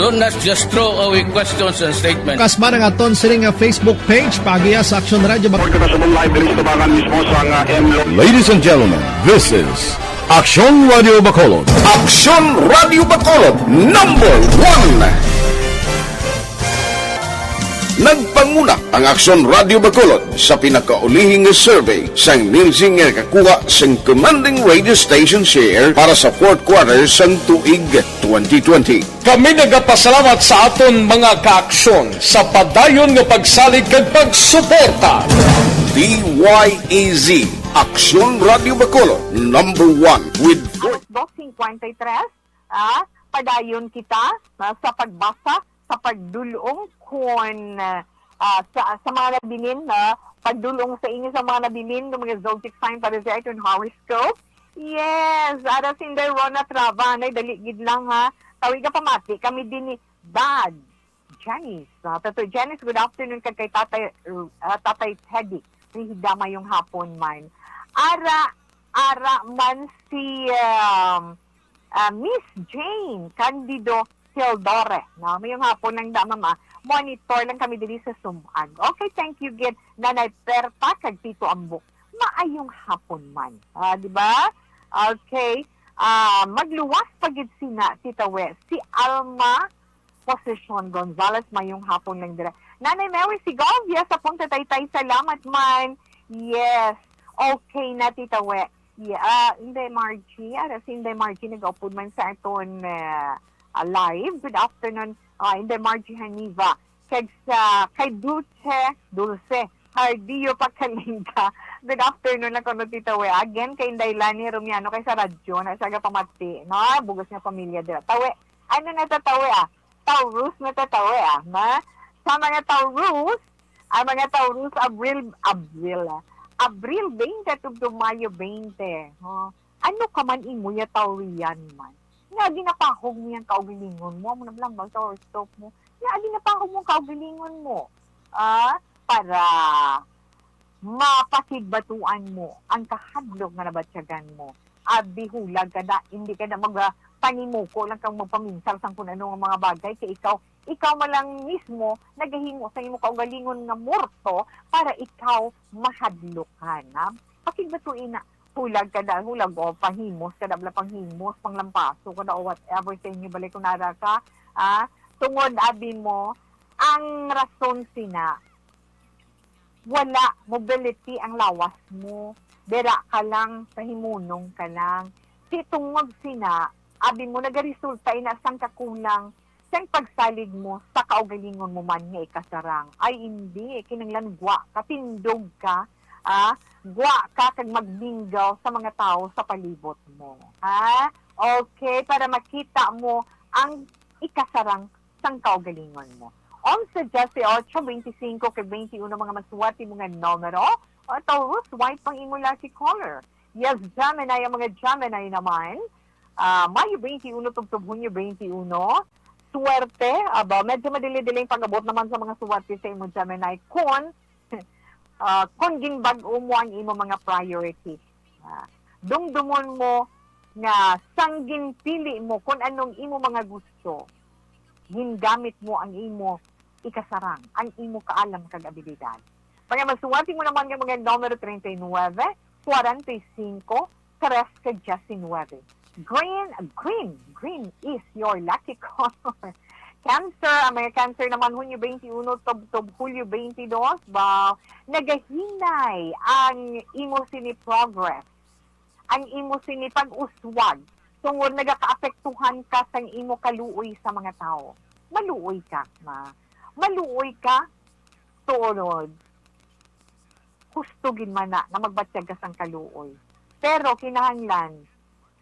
Do not just throw away questions and statements. Kasma ang aton sini nga Facebook page, paagiha sa Aksyon Radyo Bac- Report ko na sa buong live diri sa tubangan mismo sa nga M Lo- Ladies and gentlemen, this is Aksyon Radyo Bacolod. Aksyon Radyo Bacolod, number one. Nagpanguna ang Aksyon Radio Bacolod sa pinakaulihi nga survey sang Nielsen nga nakakuha sang commanding radio station share para sa fourth quarter sang tuig twenty twenty. Kami nagapasalamat sa aton mga kaaksyon sa padayon nga pagsalig kag pagsuporta. D Y A Z, Aksyon Radio Bacolod, number one with Alas dos cincuenta y tres, ah, padayon kita, ah, sa pagbasa, sa pagdulong kon, ah, sa, sa mga nabilin, ah, pagdulong sa inyo sa mga nabilin ng mga zodiac sign para sa aton horoscope. Yes, ara si Inday Rona Trava, nay dali gid lang ha. Tawi ka pamati, kami din ni Dad Janice. Ah, Tato Janice, good afternoon kag kay Tatay, ah, Tatay Teddy. Rihida, mayong hapon man. Ara, ara man si, um, ah, Miss Jane Candido Theodore. No? Mayong hapon lang da, mama. Monitor lang kami diri sa Sumag. Okay, thank you gid, Nanay Perta kag Tito Ambok. Maayong hapon man. Ah, di ba? Okay. Ah, magluwas pa gid sina, Tita We. Si Alma Posesyon Gonzales, mayong hapon lang dira. Nanay Mary Segovia sa Punta Taytay, salamat man. Yes. Okay na, Tita We. Yeah, ah, Inday Margie. Ara si Inday Margie nag-upload man sa aton, ah, ah, live. Good afternoon, ah, Inday Margie Haniva. Kag sa kay Dulce, Dulce. Hardio Pagkalinga. Good afternoon lang kuno, Tita We. Again, kay Inday Lani Romiano kay sa radyo, na sa pamati, no? Bugos nga pamilya dira. Tawe, ano na ta, Tawe, ah? Taurus na ta, Tawe, ah, na? Sa mga Taurus, ang mga Taurus, Abril, Abril, ah. Abril twenty tubtob Mayo twenty. Oh. Ano ka man imo ya Taurian man? Nga ginapahog mo yang kaugalingon mo, amo na lang bang Taurus talk mo? Nga ginapahog mo ang kaugalingon mo. Ah, para mapakigbatuan mo ang kahadlok nga nabatyagan mo. Abi, hulag ka na, hindi ka na magpanimuko lang kang magpaminsar sang kun ano nga mga bagay, kay ikaw, ikaw man lang mismo nagahimo sa imo kaugalingon nga morto para ikaw mahadlokan, ha? Pakigbatui na, hulag ka na, hulag o panghimos ka na, bala panghimos, panglampaso ka na, o whatever sa inyo balay kung nara ka, ah, tungod abi mo, ang rason sina, wala mobility ang lawas mo. Dira ka lang, sa himunong ka lang. Si tungod sina, abi mo nagaresulta ina sang kakulang sang pagsalig mo sa kaugalingon mo man nga ikasarang. Ay, hindi. Kinahanglan gwa ka, tindog ka, ah, gwa ka kag magbinggaw sa mga tawo sa palibot mo. Ha? Okay, para makita mo ang ikasarang sang kaugalingon mo. Onse, dieciocho, veinticinco, kag veintiuno mga masuwati mo nga numero. O, Taurus, white pang imo lucky color. Yes, Gemini, ang mga Gemini naman. Ah, Mayo twenty-one, tubtob Hunyo twenty-one. Swerte, aba, medyo madili-diling pag-abot naman sa mga suwerte sa imo, Gemini. Kung, ah, kung ginbag-o mo ang imo mga priority. Ah, dumdumon mo nga sang ginpili mo kung anong imo mga gusto, gingamit mo ang imo ikasarang, ang imo kaalam kag abilidad. Mga masuwati mo naman nga mga numero treinta y nueve, cuarenta y cinco, tres kag diecinueve. Green, green, green is your lucky color. Cancer, ang mga Cancer naman, Hunyo twenty-one, tubtob Hulyo twenty-dos, ba, nagahinay ang imo sini progress, ang imo sini pag-uswag, tungod nagakaapektuhan ka sang imo kaluoy sa mga tawo. Maluoy ka, ma. Maluoy ka, tuod. Husto gid man na nga magbatyag ka sang kaluoy. Pero kinahanglan,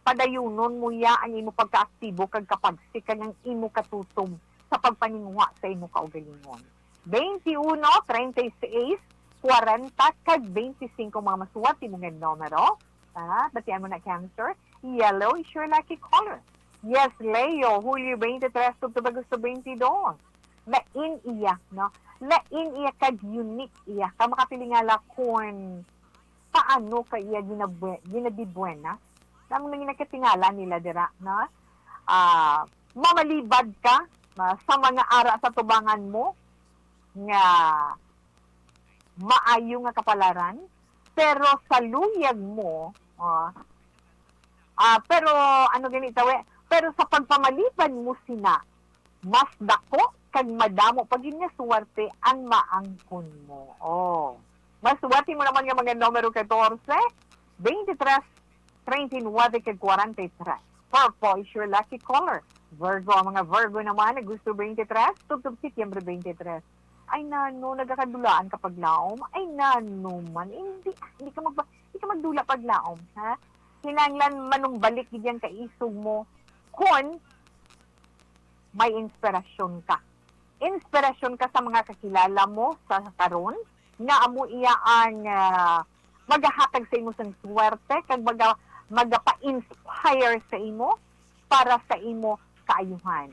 padayunon mo ya ang imo pagkaaktibo kag kapagsik kag ang imo katutom sa pagpaninguha sa imo kaugalingon. Twenty-uno, treinta y seis, cuarenta, kag veinticinco mga masuwat imo nga numero. Ah, batian mo na, Cancer. Yellow is your lucky color. Yes, Leo, Hulyo twenty-tres, tubtob Agosto twenty-dos. Lain iya, no? Lain iya kag unique iya. Ka makatilingala kon paano ka iya ginabue-, ginadibuena. Ang mga nagkatingala nila dira, no? Ah, mamalibad ka, ah, sa mga ara sa tubangan mo nga maayo nga kapalaran, pero sa luyag mo, ah, ah, pero ano gani tawi? Pero sa pagpamalibad mo sina, mas dako kag madamo pa gid nga swerte ang maangkon mo. Oh. Masuwerte mo naman nga mga numero katorse, twenty-three, treinta y nueve, kag kwarenta y tres. Purple is your lucky color. Virgo, ang mga Virgo naman, Agosto twenty-three, tubtob Setyembre twenty-three. Ay nano, nagakadulaan ka paglaom? Ay nano man, hindi, hindi ka magba-, hindi ka magdula paglaom, ha? Kinahanglan manumbalik gid yan kaisog mo kon may inspirasyon ka. Inspirasyon ka sa mga kakilala mo sa karon nga amo iya ang, ah, magahatag sa imo sang swerte kag maga-, magapa-inspire sa imo para sa imo kaayuhan.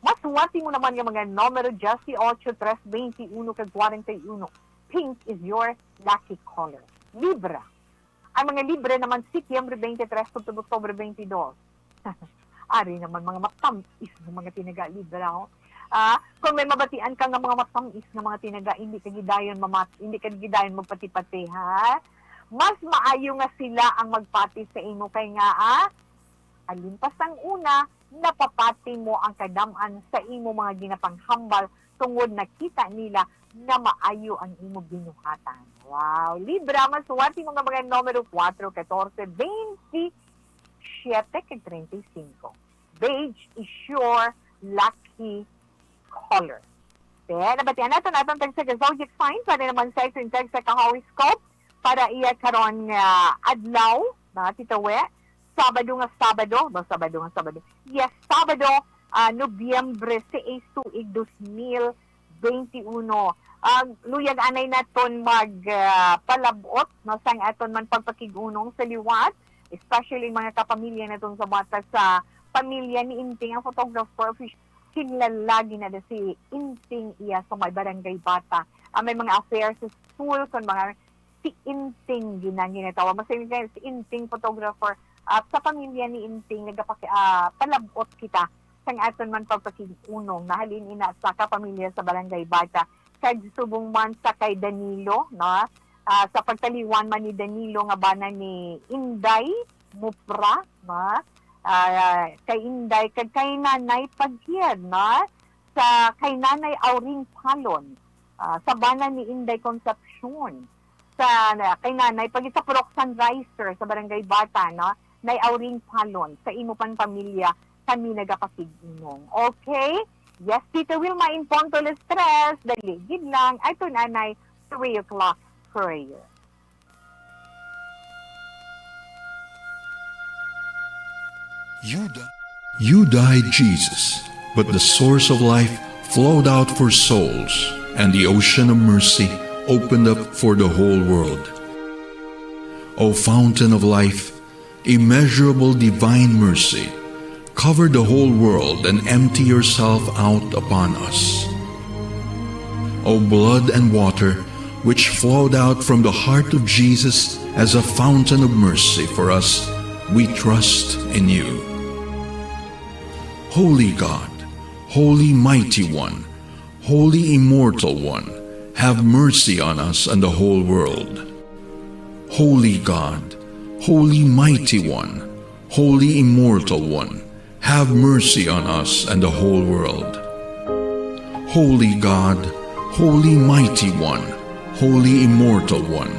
Masuwerte mo naman nga mga numero, dieciocho, tres, veintiuno, kag kwarenta y uno. Pink is your lucky color. Libra. Ang mga Libra naman, Setyembre twenty-three tubtob Oktubre twenty-dos. Ari naman mga matamis nga mga tinaga Libra, oh. Ah, kung may mabatian ka nga mga matamis nga mga tinaga, hindi ka gidayon mamat-, hindi ka gidayon magpati-pati, ha? Mas maayo nga sila ang magpati sa imo kay nga, ah, alin pa sang una, napapati mo ang kadam-an sa imo mga ginapanghambal tungod nakita nila nga maayo ang imo binuhatan. Wow! Libra, masuwerte mo nga mga numero, kuwatro, katorse, bente, siyete, kag treinta y cinco. Beige is your lucky color. Then, nabatian nato naton tag sa zodiac sign, pwede naman sa aton tag sa ka-horoscope para iya karon nga adlaw, mga titawe. Sabado nga Sabado, ba, Sabado nga Sabado. Yes, Sabado, ah, Nobyembre sais, tuig dos mil bente uno. Ah, luyag anay naton mag, ah, palab-ot, no, sang aton man pagpakig-unong sa liwat, especially mga kapamilya naton sa bata sa pamilya ni Inting, ang photographer, offic-, kilala gid na si Inting iya sa may Barangay Bata. Ah, may mga affair sa school, kon mga si Inting ginang ginatawa. Basta yun kaya si Inting photographer, at sa pamilya ni Inting, nagapaki-, ah, palab-ot kita sang aton man pagpakig-unong. Nahalin ina sa kapamilya sa Barangay Bata. Kag subong man sa kay Danilo, no? Ah, sa pagtaliwan man ni Danilo nga bana ni Inday Mupra, no? Ah, kay Inday, kag kay Nanay Pagkir, no? Sa kay Nanay Auring Palon, ah, sa bana ni Inday Concepcion, sa, na, kay Nanay Pagkir, sa Purok Sunriser, sa Barangay Bata, no? Nay Auring Palon, sa imo pang pamilya, kami nagapakig-unong. Okay? Yes, Tita Wilma, in punto alas tres, dali gid lang, ay, to nanay, three o'clock prayer. You, di- you died, Jesus, but the source of life flowed out for souls, and the ocean of mercy opened up for the whole world. O fountain of life, immeasurable divine mercy, cover the whole world and empty yourself out upon us. O blood and water, which flowed out from the heart of Jesus as a fountain of mercy for us, we trust in you. Holy God, Holy Mighty One, Holy Immortal One, have mercy on us and the whole world. Holy God, Holy Mighty One, Holy Immortal One, have mercy on us and the whole world. Holy God, Holy Mighty One, Holy Immortal One,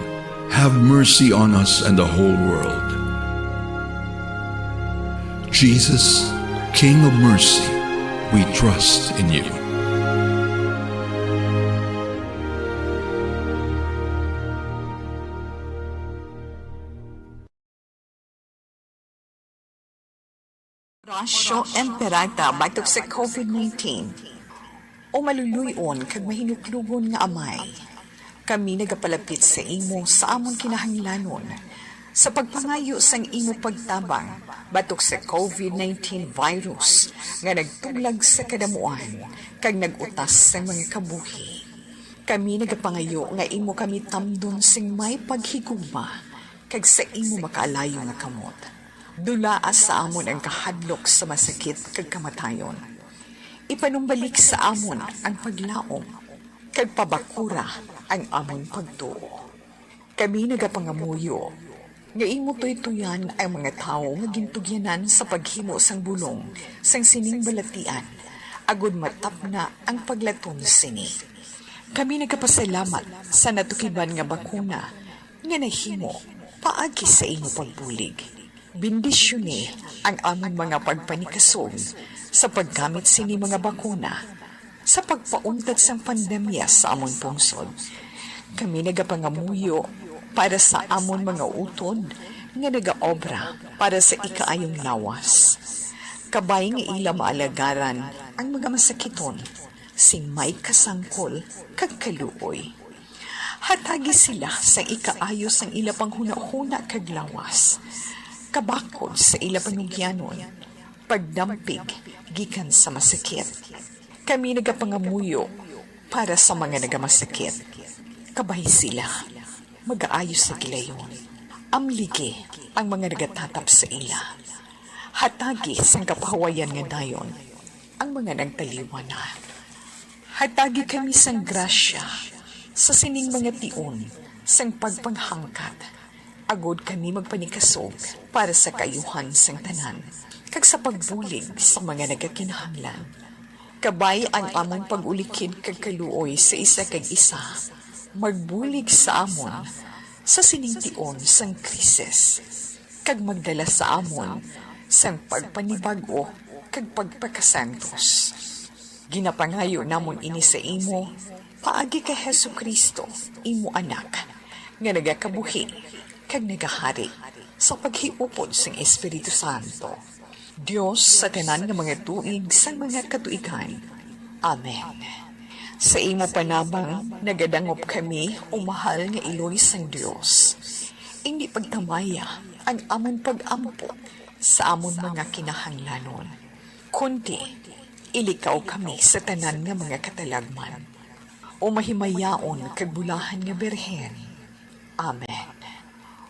have mercy on us and the whole world. Jesus, King of mercy, we trust in you. Horacio Emperata batok sa COVID nineteen. O maluluy-on kag mahinuklogon nga Amay, kami nagapalapit sa imo sa amon kinahanglanon sa pagpangayo sang imo pagtabang batok sa COVID nineteen virus nga nagtuglag sa kadamuan kag nag-utas sang mga kabuhi. Kami nagapangayo nga imo kami tamdon sing may paghigugma kag sa imo makaalayo nga kamot. Dulaa sa amon ang kahadlok sa masakit kag kamatayon. Ipanumbalik sa amon ang paglaom, kag pabakura ang amon pagtuo. Kami nagapangamuyo nga imo tuytoyan ang mga tawo nga gintugyanan sa paghimo sang bulong sang sining balatian, agod matapna ang paglaton sini. Kami nagapasalamat sa natukiban nga bakuna nga nahimo paagi sa imo pagbulig. Bendisyoni ang amon mga pagpanikasog sa paggamit sini mga bakuna sa pagpauntat sang pandemya sa amon pungsod. Kami nagapangamuyo para sa amon mga utod nga nagaobra para sa ikaayong lawas. Kabay nga ila maalagaran ang mga masakiton sing may kasangkol kag kaluoy. Hatagi sila sang ikaayo sang ila panghunahuna kag lawas. Kabakod sa ila panugyanon, pagdampig gikan sa masakit. Kami nagapangamuyo para sa mga nagamasakit. Kabay sila, magaayo sa gilayon. Amligi ang mga nagatatap sa ila. Hatagi sang kapahuwayan nga dayon ang mga nagtaliwan na. Hatagi kami sang grasya sa sining mga tion sang pagpanghangkat, agod kami magpanikasog para sa kaayuhan sang tanan, kag sa pagbulig sa mga nagakinahanglan. Kabay ang amon pag-ulikid kag kaluoy sa isa kag isa, magbulig sa amon sa sining tion sang krisis, kag magdala sa amon sang pagpanibag-o kag pagpakasantos. Ginapangayo namon ini sa imo, paagi kay Jesu-Cristo, imo Anak, nga nagakabuhi kag nagahari sa paghiupod sang Espiritu Santo, Dios sa tanan nga mga tuig sang mga katuigan. Amen. Sa imo panabang nagadangop kami, o mahal nga iloy sang Dios. Indi pagtamaya ang amon pag-ampo sa amon mga kinahanglanon, kundi ilikaw kami sa tanan nga mga katalagman. O mahimayaon kag bulahan nga Birhen. Amen.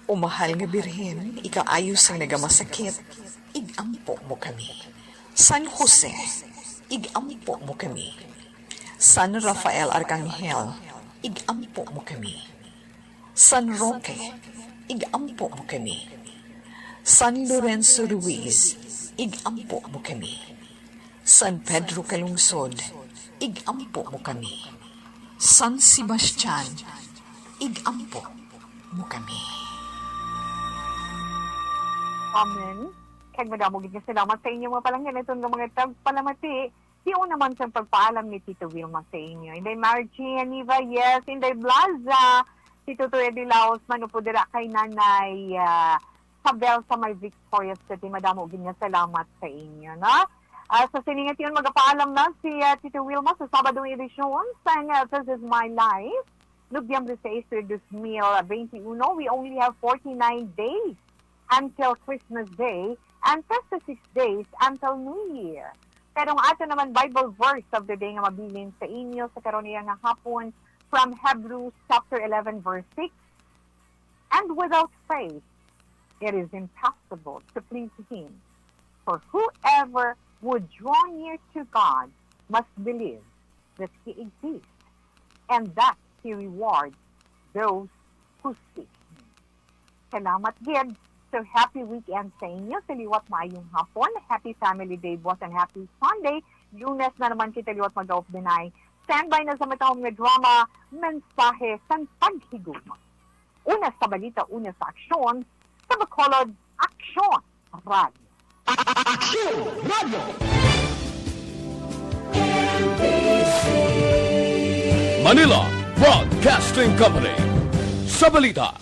O mahal nga Birhen, ikaayo sang nagamasakit, ig-ampo mo kami. San Jose, ig-ampo mo kami. San Rafael Arcangel, ig-ampo mo kami. San Roque, ig-ampo mo kami. San Lorenzo Ruiz, ig-ampo mo kami. San Pedro Calungsod, ig-ampo mo kami. San Sebastian, ig-ampo mo kami. Amen. Kag madamo gid nga salamat sa inyo mga palangganaton nga mga tagpalamati. Tion naman sang pagpaalam ni Tito Wilma sa inyo. Inday Margie Aniva, yes. Inday Blaza, si Tito Eddie Laos man upod dira kay Nanay, ah, Sabel sa may Victorias City. Madamo gid nga salamat sa inyo, no? Ah, sa sini nga tion, magapaalam na si, ah, Tito Wilma sa Sabado edisyon sang, ah, This Is My Life. Nobyembre sais, dos mil veintiuno, we only have forty-nine days until Christmas Day and fifty-six days until New Year. Pero ang ato naman Bible verse of the day nga mabilin sa inyo sa karon iya nga hapon from Hebrews chapter eleven, verse six, "And without faith, it is impossible to please Him. For whoever would draw near to God must believe that He exists and that He rewards those who seek Him." Salamat gid. So, happy weekend sa inyo. Sa liwat, maayong hapon. Happy Family Day, boss, and happy Sunday. Lunes na naman kita liwat mag-off the night. Standby na sa matahom nga drama, Mensahe sang Paghigugma. Una sa balita, una sa aksyon, sa Bacolod, Aksyon Radio. Aksyon Radio. Manila Broadcasting Company. Sa balita,